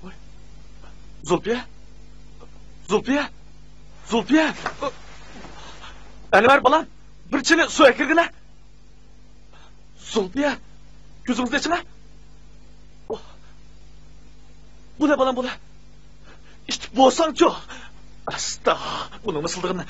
ۋاي. زۇلپىيە؟ زۇلپىيە؟ زۇلپىيە؟ ئەنۋەر بالام، بىر چىنە سۇ ئەكىرگىنە. زۇلپىيە، كۆزىڭىزنى ئېچىڭە. بولە، بالام، بولە. ئىچىپ بولساڭچۇ. ئاستا، بۇنىڭ مىسىلدىغىنى.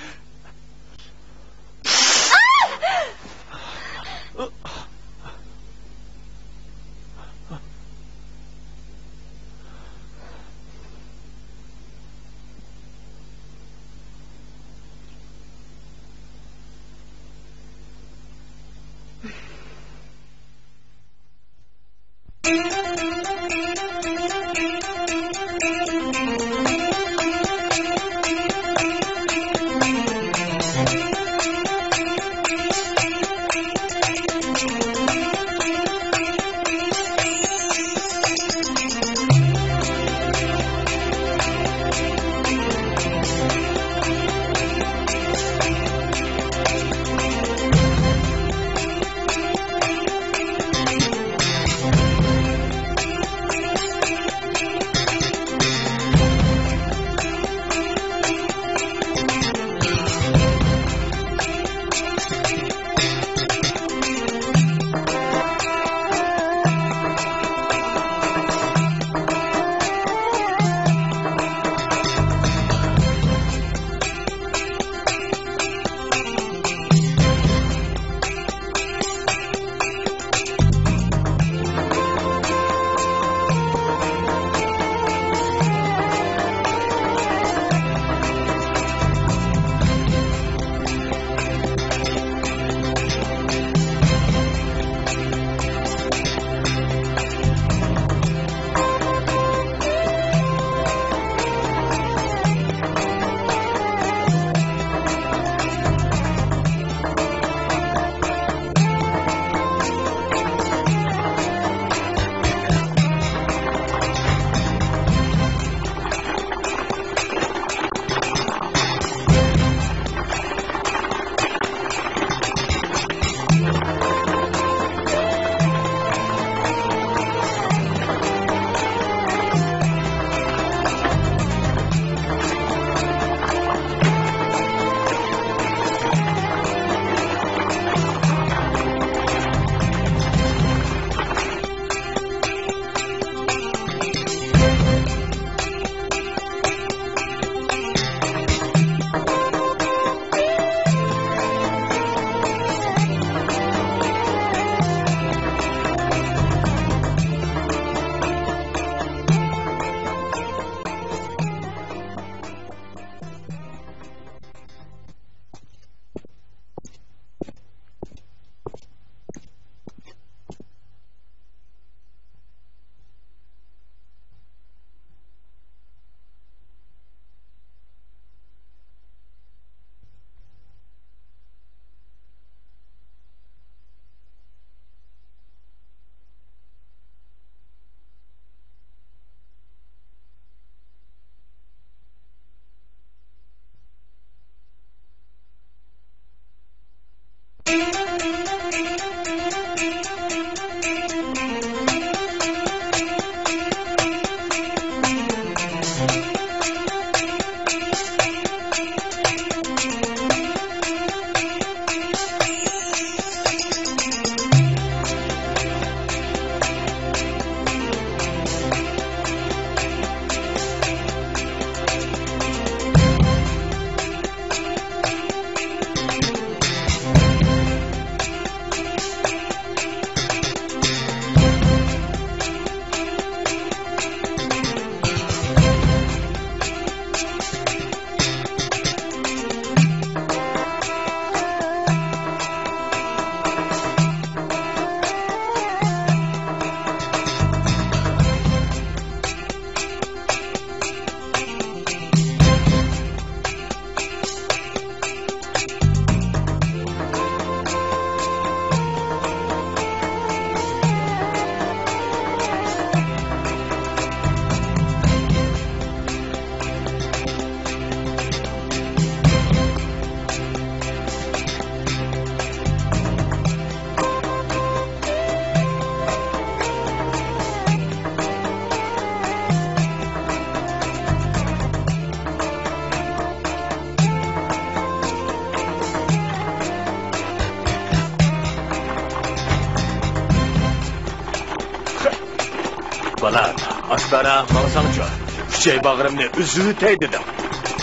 بالام، ئاستارا ماڭساڭچۇ، ئۈچەي باغرىمنى ئۈزۈۋېتەي دېدىم.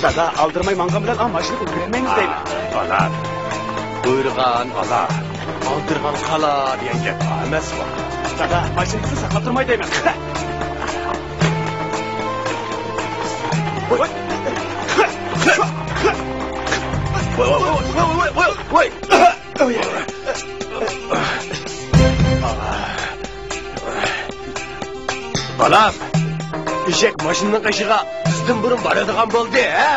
دادا، ئالدىرىماي ماڭغان بىلەن ئا ماشىنىغا ئۆتكۈزمەيمىز دەيمەن. بالام، بۇيرۇغان ئالا، ئالدىرىغان قالا دېگەن گەپ ئەمەسمۇ؟ دادا، ماشىنىسىنى ساقلاپ تۇرماي دەيمەن. ۋاي، ۋاي، ۋاي. بالام، ئېشەك ماشىنىنىڭ قېشىغا بىزدىن بۇرۇن بارىدىغان بولدى، ھە؟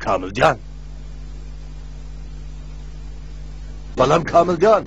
كامىلجان. بالام كامىلجان.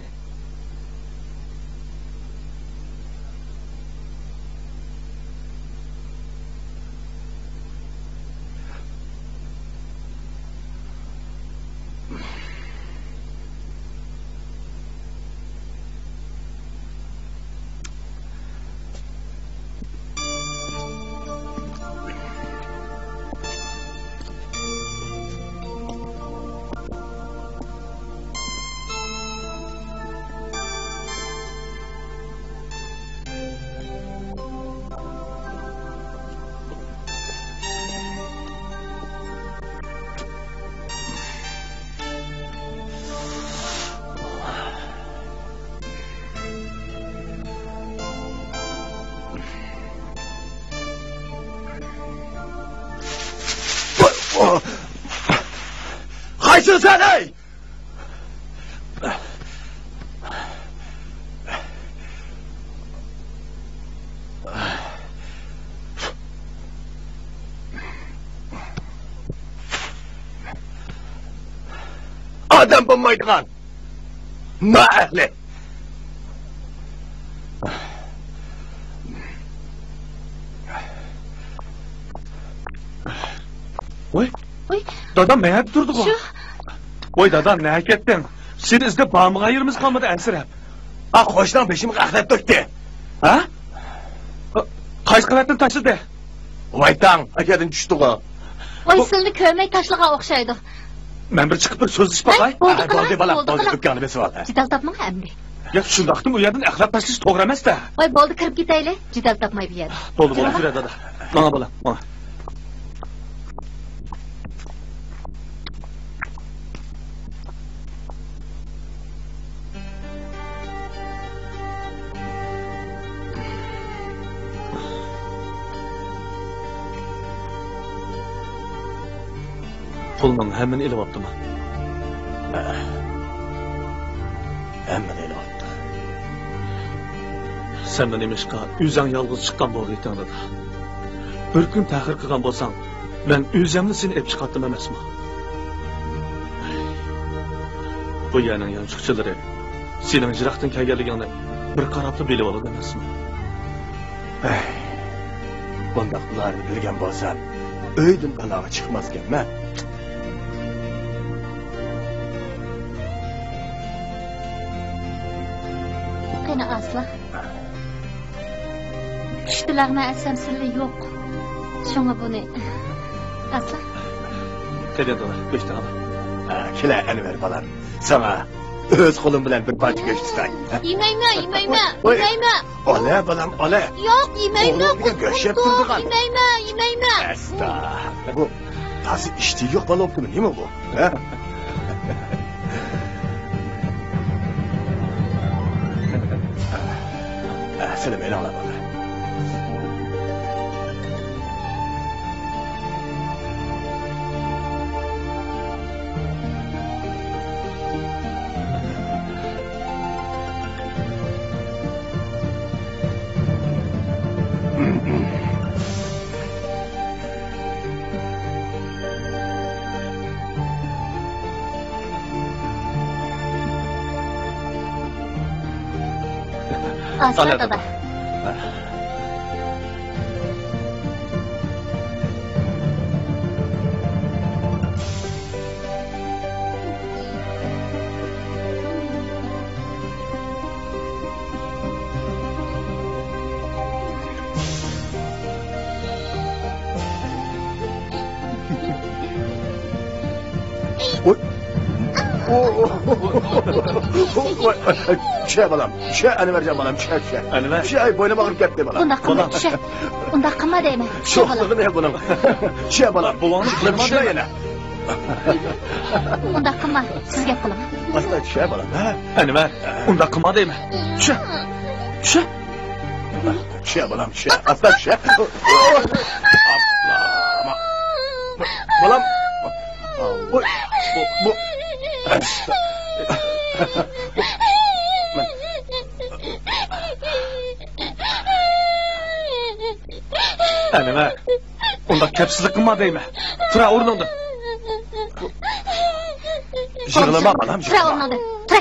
قايسىسەن، ھەي؟ ئادەم بولمايدىغان نائەھلى. ۋاي، ۋاي. دادام مەيەردە تۇردىغۇ؟ شۇ. ۋاي دادا، نەگە كەتتىڭ؟ سېنى ئىزدەپ بارمىغان يېرىمىز قالمىدى ئەنسىرەپ. ئا، قوشناڭ بېشىمغا ئەخلەت تۆكتى. ھە؟ قايسى قەۋەتتىن تاشلىدى؟ ۋاي تاڭ، ئەكەدىن چۈشتىغۇ. ۋاي، بۇ سىلنى كۆرمەي تاشلىغان ئوخشايدۇ. مەن بىر چىقىپ بىر سۆزلىشىپ باقاي. ۋاي، بولدى، ھە، بولدى، قىلىڭ، بالام، بولدى، بولدى، قىلىڭ. ئۆپكەڭنى بېسىۋال، ھە. جېدەل تاپماڭ ئەمدى. ياق، شۇنداقتىمۇ ئۇ يەردىن ئەخلەت تاشلىشى توغرا ئەمەس-تە. ۋاي، بولدى، كىرىپ كېتەيلى. جېدەل تاپماي بۇ يەردە. بولدى، بولدى، يۈرە دادا. ماڭا بالام، ماڭا. پۇلنىڭ ھەممىنى ئېلىۋاپتىما؟ ھە. ھەممىنى ئېلىۋاپتۇ. سەنمۇ نېمىشقا ئۆزۈڭ يالغۇز چىققان بولغىيتىڭ دادا؟ بىر كۈن تەخىر قىلغان بولساڭ، مەن ئۆزۈملا سېنى ئېلىپ چىقاتتىم ئەمەسمۇ؟ بۇ يەرنىڭ يانچۇقچىلىرى سېنىڭ يىراقتىن كەلگەنلىكىڭنى بىر قاراپلا بىلىۋالىدۇ ئەمەسمۇ؟ ئەي، بۇنداق بۇلارنى بىلگەن بولسام، ئۆيدىن تالاغا چىقماسكەنمەن. قېنى ئاسلا. چۈشتە لەغمە ئەسەم سىلى يوق. شۇڭا بۇنى ئاسلا. قېنى دادا، گۆشتە ئال. ھە، كېلە ئەنۋەر بالام. ساڭا ئۆز قولۇم بىلەن بىر پارچە گۆش تۇتاي. يېمەيمەن، يېمەيمەن، ۋوي، يېمەيمەن. ئالە بالام، ئالە. يوق، يېمەيمەن، ئوغلۇم دېگەن گۆش يەپ تۇرىدىغان. يېمەيمەن، يېمەيمەن. ئەستا. بۇ تازا ئىشتىيى يوق بالا بوپتىمۇ، نېمە بۇ؟ ھە؟ سىلى مېنىڭلا بالا. ئاستا، دادا. ۋوي. ۋوي. چۈشە بالام، چۈشە ئەنۋەرجان بالام، چۈشە، چۈشە. ئەنۋەر. چۈشە، بوينۇم ئاغرىپ كەتتى بالام. بۇنداق قىلما، چۈشە. ئۇنداق قىلما دەيمەن. چۈشە بالام. چۈشە بالام. بوۋاڭنى قىلما دەيمەن. ئۇنداق قىلما، سىز گەپ قىلىڭ. ئاستا چۈشە بالام، ھە؟ ئەنۋەر، ئۇنداق قىلما دەيمەن. چۈشە. چۈشە. چۈشە بالام، چۈشە. ئاستا چۈشە. بالام. ۋوي. بۇ، بۇ. ئەنۋەر، ئۇنداق كەپسىزلىك قىلما دەيمەن. تۇرە ئورنۇڭدىن. يىغلىما بالام، تۇرە يىغلىما. ئورنۇڭدىن. تۇرە.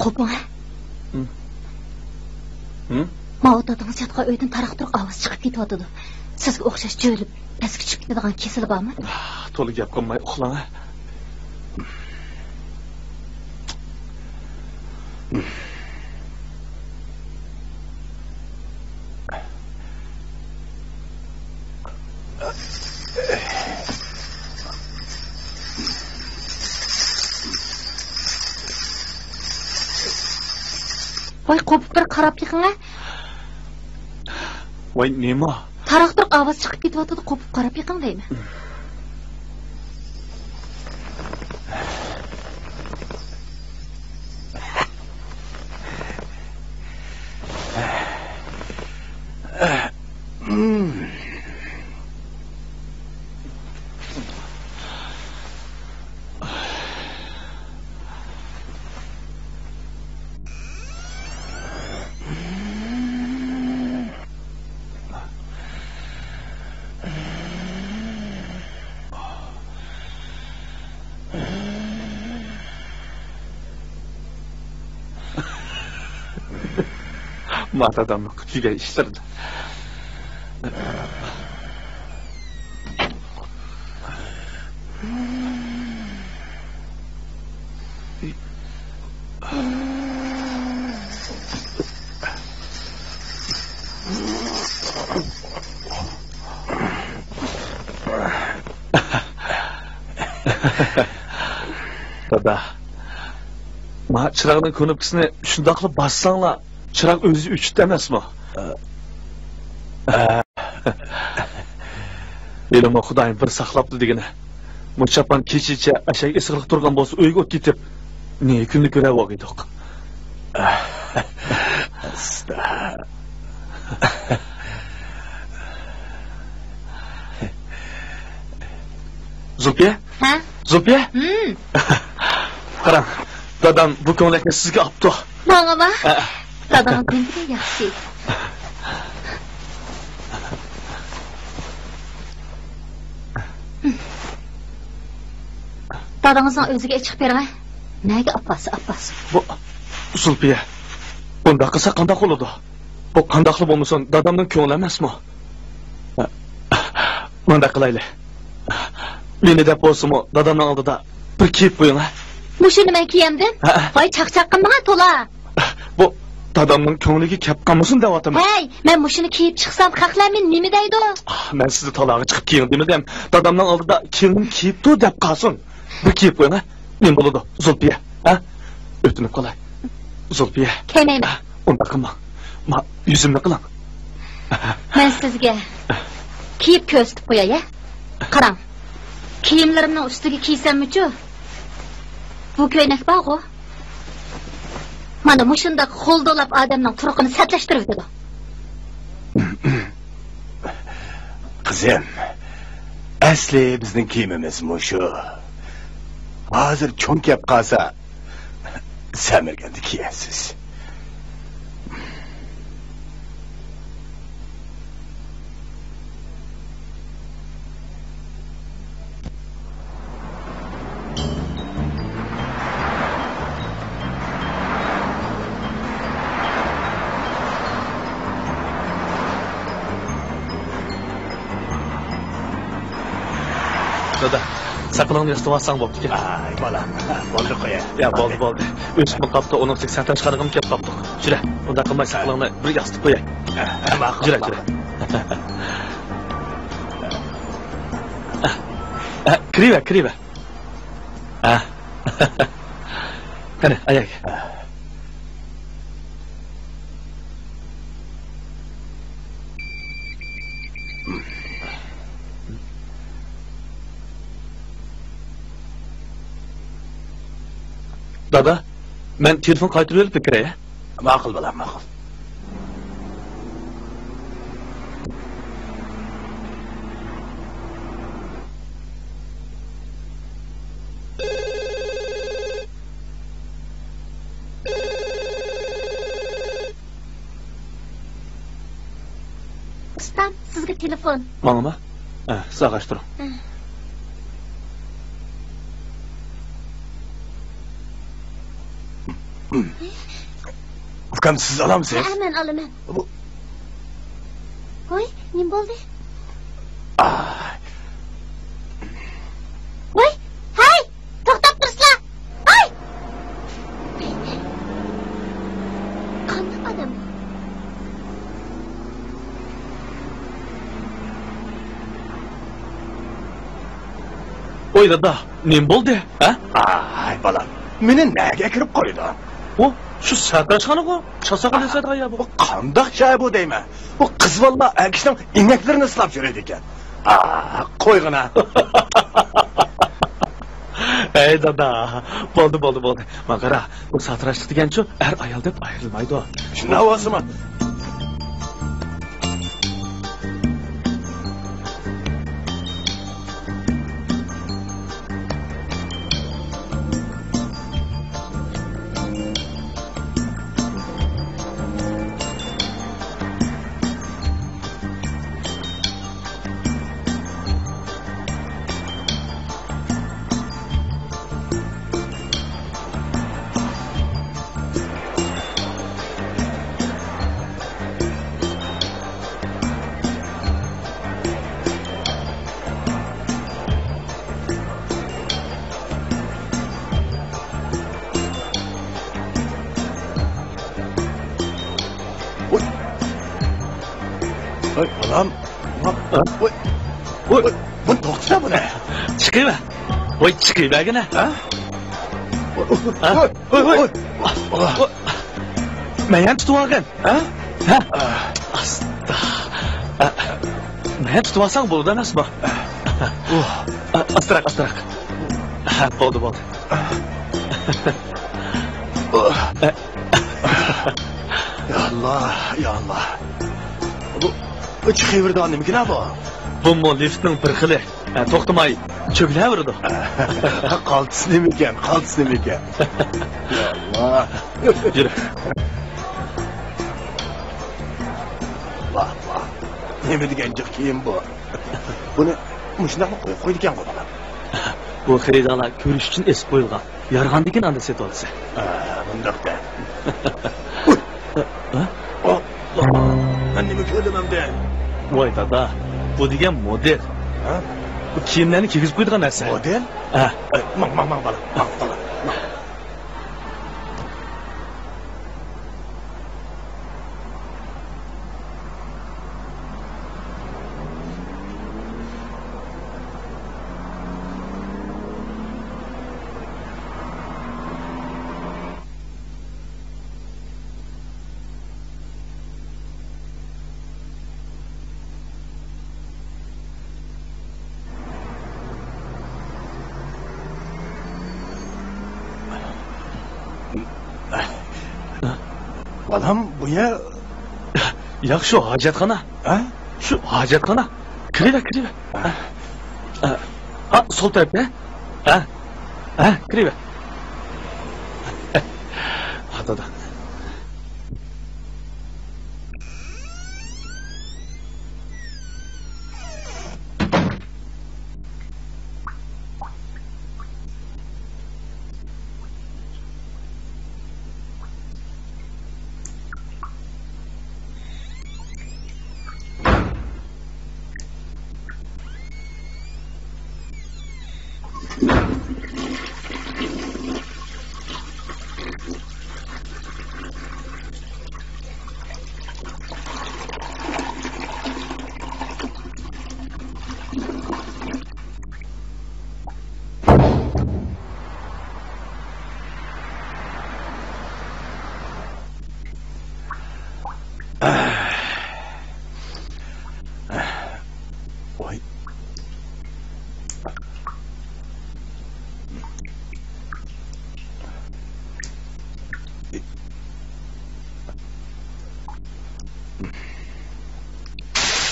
قوپۇڭ، ھە؟ ھىم؟ ھىم؟ ماۋۇ دادىڭىز ياتقان ئۆيدىن تاراق-تۇرۇق ئاۋازى چىقىپ كېتىۋاتىدۇ. سىزگە ئوخشاش جۆيلۈپ، پەسكە چۈشۈپ كېتىدىغان كېسىلى بارمۇ؟ تولا گەپ قىلماي ئۇخلاڭ، ھە؟ ۋاي، قوپۇپ بىر قاراپ بېقىڭە. ۋاي، نېمە؟ تاراق-تۇرۇق ئاۋاز چىقىپ كېتىۋاتىدۇ، قوپۇپ قاراپ بېقىڭ دەيمەن. ما دادامنىڭ كۈتۈگەن ئىشلىرىدا. دادا، ما چىراغنىڭ كۇنۇپكىسىنى شۇنداقلا باسساڭلا، چىراغ ئۆزى ئۆچۈتتى ئەمەسمۇ؟ ھېلىمۇ خۇدايىم بىر ساقلاپتۇ دېگىنە. مۇشۇ چاپان كېچىچە ئەشەگە ئېسىقلىق تۇرغان بولسا، ئۆيگە ئوت كېتىپ، نى كۈننى كۆرەۋالغىيدۇق. زۇلپىيە؟ ھە؟ زۇلپىيە؟ ھىم. قاراڭ، دادام بۇ كۆڭلەكنى سىزگە ئاپتۇ. ماڭىما؟ ھە. داداڭ نېمىدە ياخشى؟ دادىڭىزنىڭ ئۆزىگە ئېچىقىپ بېرىڭە. نەگە ئاپارسا ئاپارسۇن. بۇ، زۇلپىيە، بۇنداق قىلسا قانداق بولىدۇ؟ بۇ قانداقلا بولمىسۇن، دادامنىڭ كۆڭلى ئەمەسمۇ؟ مۇنداق قىلايلى. مېنى دەپ بولسىمۇ، دادامنىڭ ئالدىدا بىر كىيىپ قويۇڭ، ھە؟ مۇشۇنى مەن كىيەمدىم؟ ھە. ۋاي، چاقچاق قىلمىغا تولا. بۇ دادامنىڭ كۆڭلىگە كەپ قالمىسۇن دەۋاتىمەن. ھەي، مەن مۇشۇنى كىيىپ چىقسام، خەقلەر مېنى نېمە دەيدۇ؟ ئاھ، مەن سىزنى تالاغا چىقىپ كىيىڭ دېمىدىم. دادامنىڭ ئالدىدا كېلىن كىيىپتۇ دەپ قالسۇن. بىر كىيىپ قويۇڭ، ھە؟ نېمە بولىدۇ، زۇلپىيە، ھە؟ ئۆتۈنۈپ قالاي. زۇلپىيە. كىيمەيمەن. ھە، ئۇنداق قىلماڭ. ما، يۈزۈمنى قىلىڭ. مەن سىزگە كىيىپ كۆرسىتىپ قوياي، ھە؟ قاراڭ. كىيىملىرىمنىڭ ئۈستىگە كىيسەممۇچۇ؟ بۇ كۆينەك بارغۇ. مانا مۇشۇنداق خولدۇلاپ ئادەمنىڭ تۇرقىنى سەتلەشتۈرۈۋېتىدۇ. قىزىم، ئەسلى بىزنىڭ كىيىمىمىز مۇشۇ. ھازىر چوڭ كەپ قالسا، سەمرىگەندە كىيەرسىز. دادا، ساقىلىڭنى ياسىتىۋالساڭ بوپتىكەن. ئاي، بالام، بولدى، قويە. يا، بولدى، بولدى. ئۆسۈپمۇ قاپتۇ، ئۇنىڭ ئۈستىگە سەتەن چىقارغىمۇ كەپ قاپتۇ. جۈرە، ئۇنداق قىلماي ساقىلىڭنى بىر ياسىتىپ قوياي. ھە، ماقۇل، جۈرە، ماقۇل. جۈرە. ھە، كىرىۋە، كىرىۋە. ھە. قېنى، ئاياك. دادا، مەن تېلېفون قايتۇرۇۋېلىپ كىرەي. ماقۇل، بالام، ماقۇل. ئۇستام، سىزگە تېلېفون. ماڭىمۇ؟ ھە، ساغاش تۇرۇڭ. ھە. ئۇكام، سىز ئالامسىز؟ ھە، مەن ئالىمەن. بۇ ۋوي، نېمە بولدى؟ ئاھ. ۋوي، ھەي، توختاپ تۇرسىلا. ھەي! قانداق ئادەم؟ ۋوي دادا، نېمە بولدى، ھە؟ ئاي بالام، مېنى نەگە ئەكىرىپ قويدۇڭ؟ ئۇ، شۇ ساتىراشخانىغۇ، چاساقال ياسايدىغان يەر بۇ. بۇ قانداق جاي بۇ دەيمەن؟ بۇ قىز بالىلار ئەر كىشىنىڭ ئىنەكلىرىنى سىلاپ يۈرىدىكەن. ئا، قويغىنا. ھەي دادا، بولدى، بولدى، بولدى. ماڭا قارا، بۇ ساتىراشلىق دېگەنچۇ ئەر-ئايال دەپ ئايرىلمايدۇ. شۇنداق بولسىمۇ. ۋوي. ۋوي، بالام. ۋوي. ۋوي. ۋوي، بۇنى توختىتە بۇنى. چىقىۋەر. ۋوي، چىقىۋەرگىنە. ھە؟ ھە؟ ۋوي، ۋوي، ۋوي. ۋوي. مەن يەنە تۇتۇۋالغىن. ھە؟ ھە؟ ئاستا. مەن تۇتۇۋالساڭ بولىدۇ ئەمەسمۇ؟ ئاستىراق، ئاستىراق. ھە، بولدى، بولدى. يا ئاللا، يا ئاللا. بۇ، بۇ چىقىۋېرىدىغان نېمىكىن بۇ؟ بۇمۇ لىفتنىڭ بىر خىلى. ھە، توختىماي چۆگىلەۋېرىدۇ. قالتىس نېمىكەن، قالتىس نېمىكەن؟ يا ئاللا. يۈر. ۋاھ، ۋاھ. نېمە دېگەن جىق كىيىم بۇ؟ بۇنى مۇشۇنداقلا قويۇپ قويىدىكەنغۇ بالام. بۇ خېرىدارلار كۆرۈش ئۈچۈن ئېسىپ قويۇلغان. يارىغاندىكىن ئاندىن سېتىۋالىسەن. ئا، مۇنداق دە. ھە؟ ئاللا! مەن نېمە كۆردۈم ئەمدى؟ ۋاي دادا، بۇ دېگەن مودېل. ھە؟ بۇ كىيىملەرنى كىيگۈزۈپ قويىدىغان نەرسە. مودېل؟ ھە. ئەي، ماڭ، ماڭ، ماڭ، بالام، ماڭ، ماڭ. بالام، بۇ يەر. ياق، شۇ ھاجەتخانا. ھە؟ شۇ ھاجەتخانا. كىرىۋەر، كىرىۋەر. ھە؟ ھە، سول تەرەپتە. ھە؟ ھە، كىرىۋەر. ھە، دادا.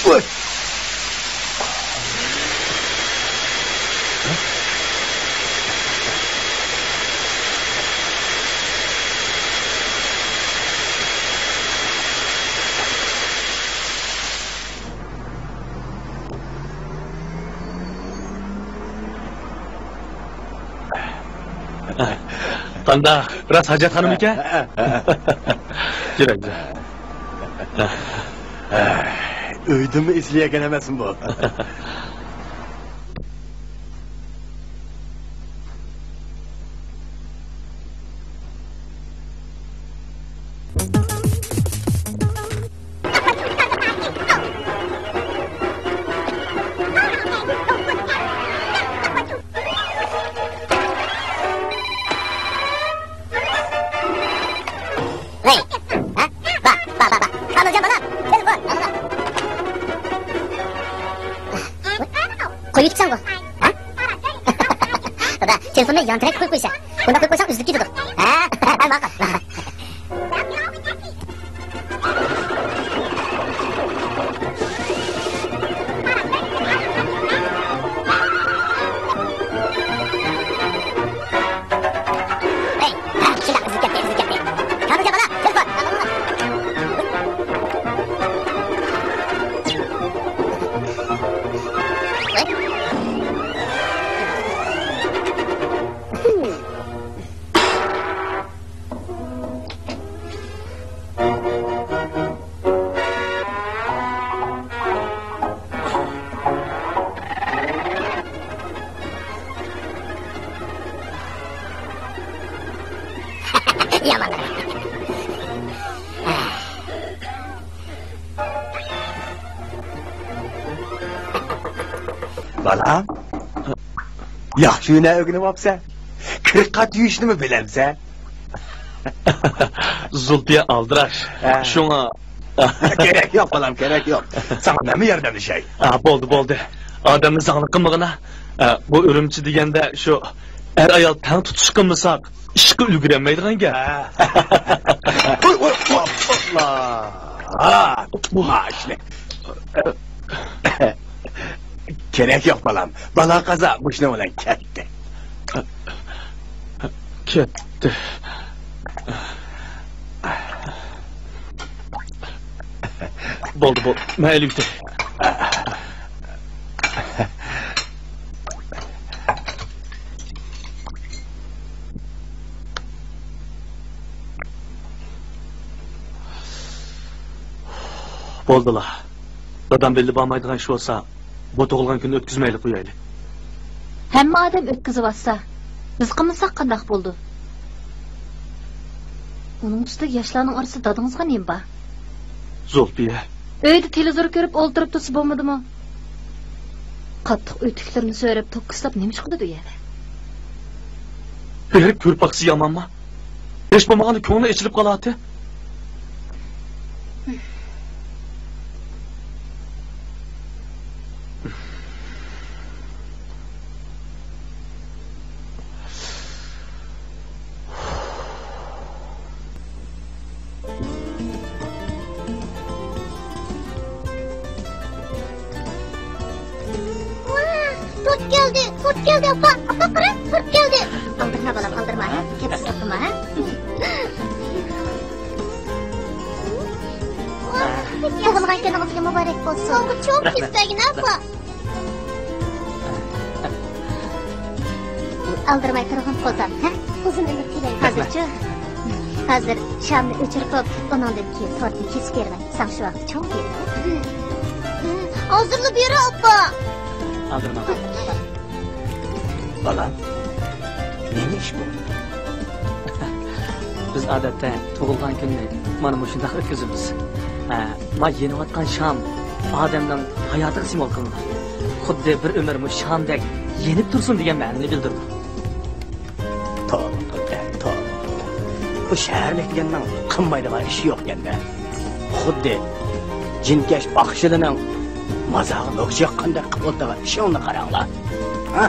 ۋاي. قانداق؟ راست ھاجەتخانىمىكەن؟ ھە، ھە، ھە. يۈرەك. ئۆيدىنمۇ ئېسىلىۋالغان ئەمەسمۇ بۇ؟ ۋەي، ھە؟ با، با، با، با. خانىمجان بالام، تېلېفون. قويۇۋېتىپسەنغۇ. ھە؟ دادا، تېلېفوننى يان تەرەپكە قويۇپ قويسا. بۇنداق قويۇپ قويساڭ ئۈزۈلۈپ كېتىدۇ. ھە؟ ھە، ماقۇل. ھەي، ھە، شۇنداق ئۈزۈلۈپ كەتتى، ئۈزۈلۈپ كەتتى. كامىلجان بالا، تېلېفون. يامان. بالام، ياخشى ھۈنەر ئۆگىنىۋاپسەن. كىر قات يۇيۇشنىمۇ بىلەمسەن؟ زۇلپىيە ئالدىراش. ھە. شۇڭا. كېرەك يوق، بالام، كېرەك يوق. ساڭا مەنمۇ ياردەملىشەي. ھە، بولدى، بولدى. ئادەمنى زاڭلىق قىلمىغىنا. ھە، بۇ ئۈرۈمچى دېگەندە شۇ ئەر-ئايال تەڭ تۇتۇش قىلمىساق، ئىشقا ئۈلگۈرەلمەيدىغان گەپ. ھە. ۋوي، ۋوي، ۋوي، ۋوي. ھا، ماشىنا. كېرەك يوق، بالام. بالا-قازا مۇشۇنىڭ بىلەن كەتتى. كەتتى. بولدى، بولدى. مەن ئېلىۋېتەي. بولدىلا. دادام بىللە بارمايدىغان ئىش بولسا، بۇ تۇغۇلغان كۈننى ئۆتكۈزمەيلى قويايلى. ھەممە ئادەم ئۆتكۈزۈۋاتسا، بىز قىلمىساق قانداق بولىدۇ؟ ئۇنىڭ ئۈستىگە ياشلارنىڭ ئارىسىدا دادىڭىزغا نېمە بار؟ زۇلپىيە. ئۆيدە تېلېۋىزور كۆرۈپ ئولتۇرۇپ تۇرسا بولمىدىمۇ؟ قاتتىق ئۆتۈكلىرىنى سۆرەپ، توككا ساپ نېمە ئىش قىلىدۇ ئۇ يەردە؟ بېرىپ كۆرۈپ باقسا يامانمۇ؟ ھېچ بولمىغاندا كۆڭلى ئېچىلىپ قالاتتى. ۋاھ، تورت كەلدى، تورت كەلدى، ئاپا، ئاپا، قارا، تورت كەلدى. ئالدىرما، بالام، ئالدىرما، ھە؟ كەپسىز توختىما، ھە؟ ۋاھ، تۇغۇلغان كۈنىڭىزگە مۇبارەك بولسۇن. ساڭا چوڭ كېسىپ بەرگىن، ئاپا. ئالدىرماي تۇرغىن، قوزام، ھە؟ ئۇزۇن ئۆمۈر تىلەيمەن. ھازىرچۇ؟ ھازىر شامنى ئۆچۈرۈپ بوپ، ئۇنىڭدىن كېيىن تورتنى كېسىپ بېرىمەن. ساڭا شۇ ۋاقىت چوڭ بېرىمەن. ھازىرلا بېرە، ئاپا. ئالدىرما. بالام، نېمە ئىش بۇ؟ بىز ئادەتتە تۇغۇلغان كۈننى مانا مۇشۇنداق ئۆتكۈزىمىز. ھە، ما يېنىۋاتقان شام ئادەمنىڭ ھاياتىغا سىمۋول قىلىنغان. خۇددى بىر ئۆمۈر مۇشۇ شامدەك يېنىپ تۇرسۇن دېگەن مەنىنى بىلدۈرىدۇ. توۋا قىلدى، توۋا قىلدى. بۇ شەھەرلىك دېگەننىڭ قىلمايدىغان ئىشى يوق ئىكەن-دە. خۇددى جىنكەش باققۇچىلىرىنىڭ مازارغا نوخشا ياققاندەك قىلىپ ئولتۇرغان ئىشىڭلارنى قاراڭلار. ھە؟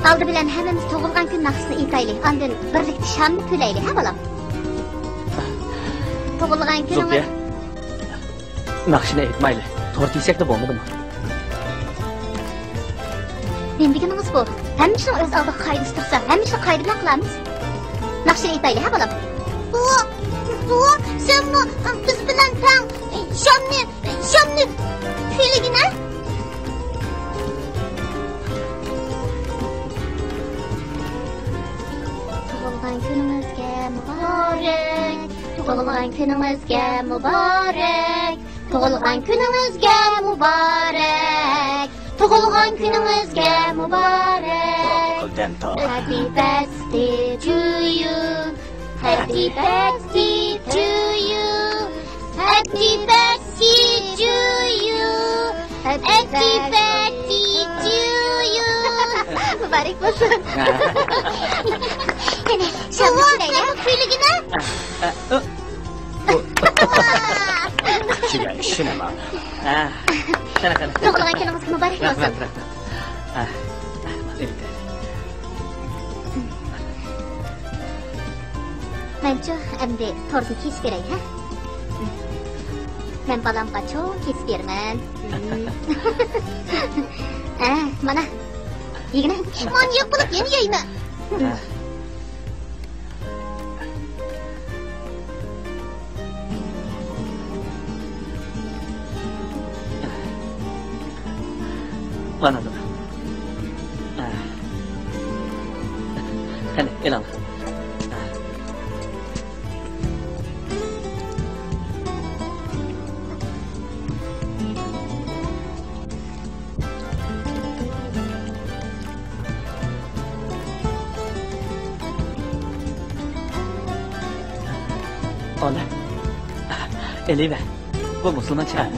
ئالدى بىلەن ھەممىمىز تۇغۇلغان كۈن ناخشىسىنى ئېيتايلى، ئاندىن بىرلىكتە شامنى تۈلەيلى، ھە، بالام؟ تۇغۇلغان كۈنىڭىز. زۇلپىيە، ناخشىنى ئېيتمايلى، تورت يېسەكلا بولمىدىمۇ؟ نېمە دېگىنىڭىز بۇ؟ ھەممە ئىشنىڭ ئۆز ئالدىغا قائىدىسى تۇرسا، ھەممە ئىشنى قائىدە بىلەن قىلارمىز. ناخشىنى ئېيتايلى، ھە، بالام؟ بوۋا، بوۋا، سەنمۇ بىز بىلەن تەڭ شامنى، شامنى تۈلىگىنە. كۈنىڭىزگە مۇبارەك، تۇغۇلغان كۈنىڭىزگە مۇبارەك، تۇغۇلغان كۈنىڭىزگە مۇبارەك. Happy birthday to you. Happy birthday to you. Happy birthday to you. Happy birthday to you. مۇبارەك بولسۇن. قېنى، شامدىن چۈشۈرەيلى. كۈيلىگىنە. كىشىگە ئىشىنىمەن. ھە. قېنى، قېنى. تۇغۇلغان كۈنىڭىز مۇبارەك بولسۇن. رەھمەت، رەھمەت. ھە. مەنچۇ ئەمدى تورتنى كېسىپ بېرەي، ھە؟ مەن بالامغا چوڭ كېسىپ بېرىمەن. ھە، مانا. يېگىنە. مانا ياق بولۇپ يەنە يەيمەن. مانا. قېنى، ئېلىڭ. ئانا، ئېلىۋە. بۇ مۇسۇلمان چىراي.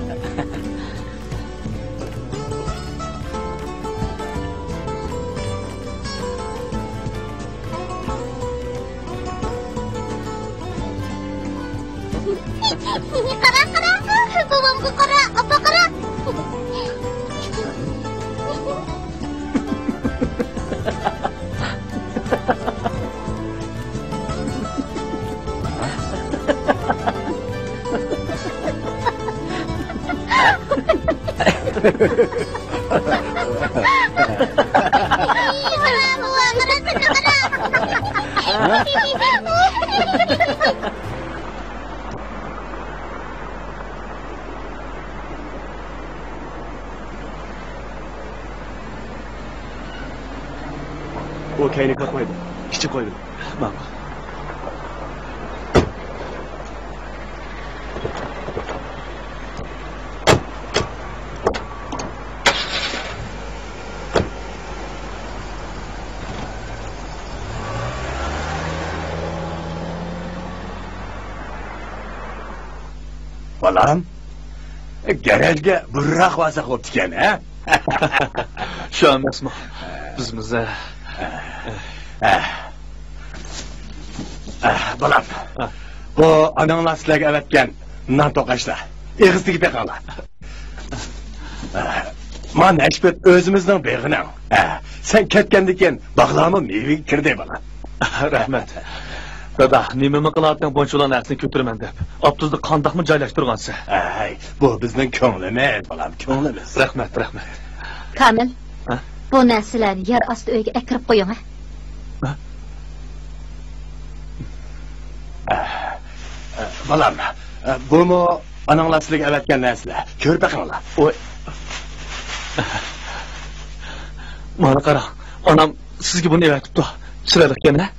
قارا، قارا، بوۋامغا قارا، ئاپا قارا. ئۇ كەينىگە قويدى. كىچىك قويدى. ماڭا. بالام، گەرەجگە بۇرۇنراق بارساق بوپتىكەن، ھە؟ شۇ ئەمەسمۇ؟ بىزمىز، ھە. ئە، ئە، بالام، ھە. بۇ ئاناڭلار سىلەرگە ئەۋەتكەن نان توقاچلار. ئېغىز تېگىپ بېقىڭلار. ئە، ما نەشپۈت ئۆزىمىزنىڭ بېغىنىڭ. ئە، سەن كەتكەندىن كېيىن باغلارمۇ مېۋىگە كىردى، بالام. رەھمەت. دادا، نېمىمۇ قىلاتتىڭ بۇنچىۋالا نەرسىنى كۆتۈرىمەن دەپ؟ ئاپتوبۇستا قانداقمۇ جايلاشتۇرغانسەن؟ ئەي، بۇ بىزنىڭ كۆڭلىمىز، بالام، كۆڭلىمىز. رەھمەت، رەھمەت. كامىل، ھە؟ بۇ نەرسىلەرنى يەر ئاستى ئۆيگە ئەكىرىپ قويۇڭ، ھە؟ ھە؟ ئە، ئە، بالام، ئە، بۇمۇ ئاناڭلار سىلەرگە ئەۋەتكەن نەرسىلەر. كۆرۈپ بېقىڭلار. ۋوي. مانا قاراڭ، ئانام سىزگە بۇنى ئەۋەتىپتۇ. چىرايلىقكەن، ھە؟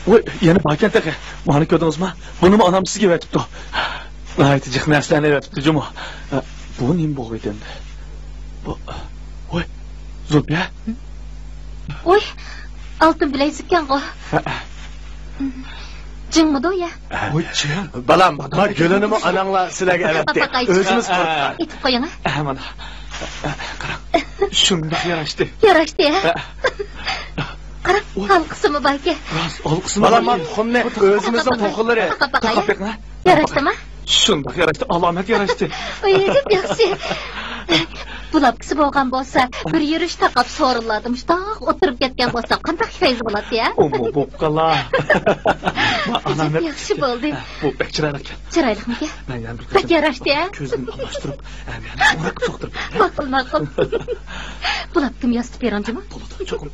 ۋوي، يەنە باركەن تېخى. مانا كۆردىڭىزما؟ بۇنىمۇ ئانام سىزگە ئەۋەتىپتۇ. ناھايىتى جىق نەرسىلەرنى ئەۋەتىپتۇ جۇمۇ. ئە، بۇ نېمە بولغىيدى ئەمدى؟ بۇ، ۋوي، زۇلپىيە؟ ۋوي، ئالتۇن بىلەيزۈككەنغۇ. ھە، ھە. جىڭمىدۇ يا؟ ۋوي، جىڭ. بالام، ما گۈلىنىمۇ ئاناڭلار سىلەرگە ئەۋەتتى. ئۆزىمىز قۇرۇتقان. ئېتىپ قويۇڭ، ھە؟ ئەمەن. قاراڭ. شۇنداق ياراشتى. ياراشتى، ھە؟ ھە. قاراڭ، ۋوي. ھالقىسىمۇ باركەن. راست، ھالقىسىمۇ بار. بالام، ما تۇخۇمنى ئۆزىمىزنىڭ توخۇلىرى. تاقاپ باقاي. تاقاپ بېقىڭ، ھە؟ ياراشتىما؟ شۇنداق ياراشتى، ئالامەت ياراشتى. ئۆي، ياخشى. بۇ لاپكىسى بولغان بولسا، بىر يۈرۈش تاقاپ سورۇنلاردا مۇشتاق ئولتۇرۇپ كەتكەن بولسا، قانداق پەيزى بولاتتى، ھە؟ ئومۇ بوپقالا. ئەجەب ياخشى بولدى. بۇ بەك چىرايلىقكەن. چىرايلىقمىكەن؟ مەن يەنە بىر بەك ياراشتى، ھە؟ كۆزلىرىمنى ئالماشتۇرۇپ، ھە، مەن ئورناپ سوقتۇرۇپ بېرەي. ماقۇل، ماقۇل. بۇ لاپكىمنى ياسىتىپ بېرىڭ جۇمۇ. بولىدۇ، چوقۇم.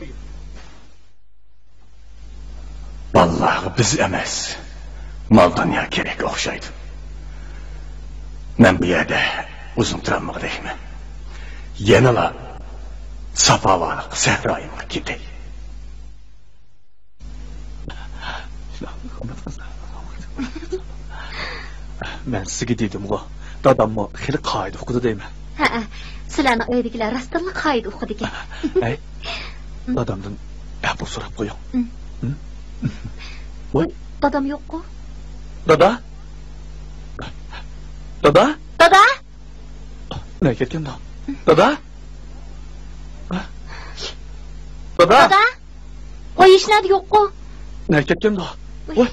بالىلارغا بىز ئەمەس، مال-دۇنيا كېرەك ئوخشايدۇ. مەن بۇ يەردە ئۇزۇن تۇرالمىغۇدەكمەن. يەنىلا ساپاۋارلىق سەھرايىمغا كېتەي. مەن سىزگە دېدىمغۇ، داداممۇ خېلى قائىدە ئۇقىدۇ دەيمەن. ھەئە، سىلەرنىڭ ئۆيدىكىلەر راستتىنلا قائىدە ئۇقىدىكەن. ھەي، دادامدىن ئەپۇ سوراپ قويۇڭ. ھىم. ھىم؟ ۋاي. دادام يوققۇ؟ دادا؟ دادا؟ دادا؟ نەگە كەتكەندۇ؟ دادا؟ دادا؟ دادا؟ ۋاي، ھېچنەدە يوققۇ؟ نەگە كەتكەندۇ؟ ۋاي. ۋاي.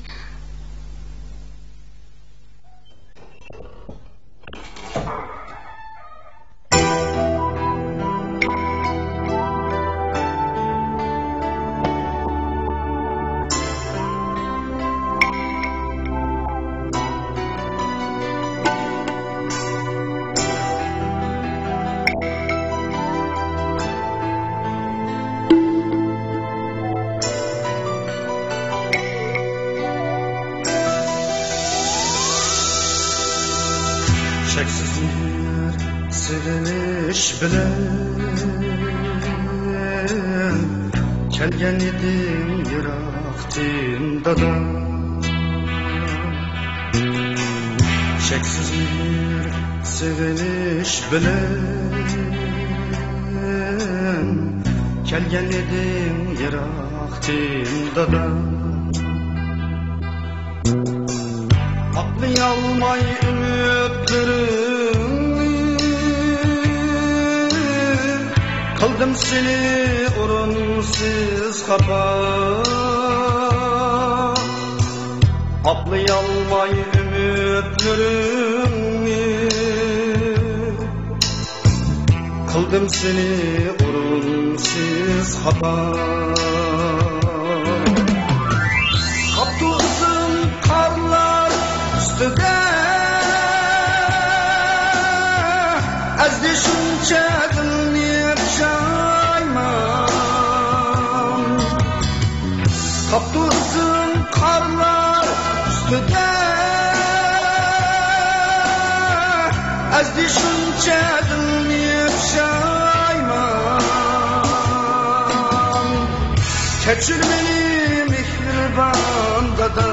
چەكسىز مېھىر سېغىنىش بىلەن، كەلگەن ئىدىڭ يىراقتىن، دادا. چەكسىز مېھىر سېغىنىش بىلەن، كەلگەن ئىدىڭ يىراقتىن، دادا. ئاقلىيالماي ئۈمىدلىرىمنى، قىلدىم سېنى ئورۇنسىز خاپا. ئاقلىيالماي ئۈمىدلىرىمنى، قىلدىم سېنى ئورۇنسىز خاپا. قاپتۇ ئىزىڭ قارلار ئۈستىدە، ئەزدى شۇنچە دىلنى پۇشايمان. قاپتۇ ئىزىڭ قارلار ئۈستىدە، ئەزدى شۇنچە دىلنى پۇشايمان. كەچۈر مېنى، مېھرىبان دادا،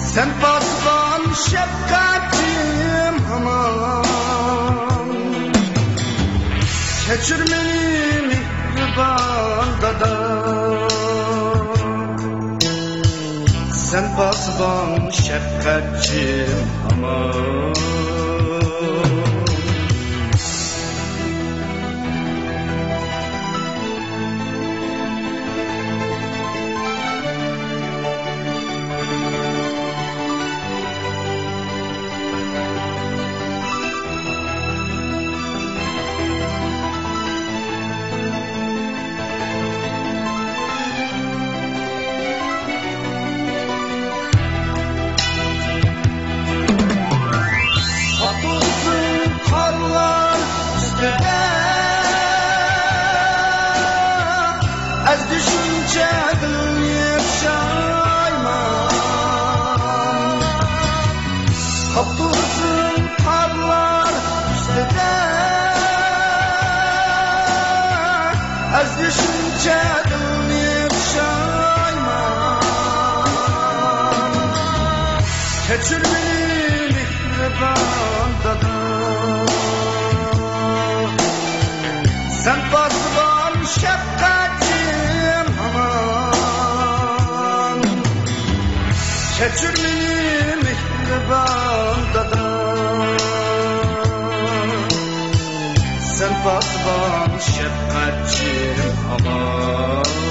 سەن پاسىبان شەپقەتچىم ھامان. كەچۈر مېنى، مېھرىبان دادا، سەن پاسىبان شەپقەتچىم ھامان. قارلار ئۈستىدە، ئەزدى شۇنچە دىلنى پۇشايمان. قاپتۇ ئىزىڭ قارلار ئۈستىدە، ئەزدى شۇنچە دىلنى پۇشايمان. كەچۈر مېنى، مېھرىبان دادا، سەن پاسىبان شەپقەتچىم ھامان. كەچۈر مېنى، مېھرىبان دادا، سەن پاسىبان شەپقەتچىم ھامان.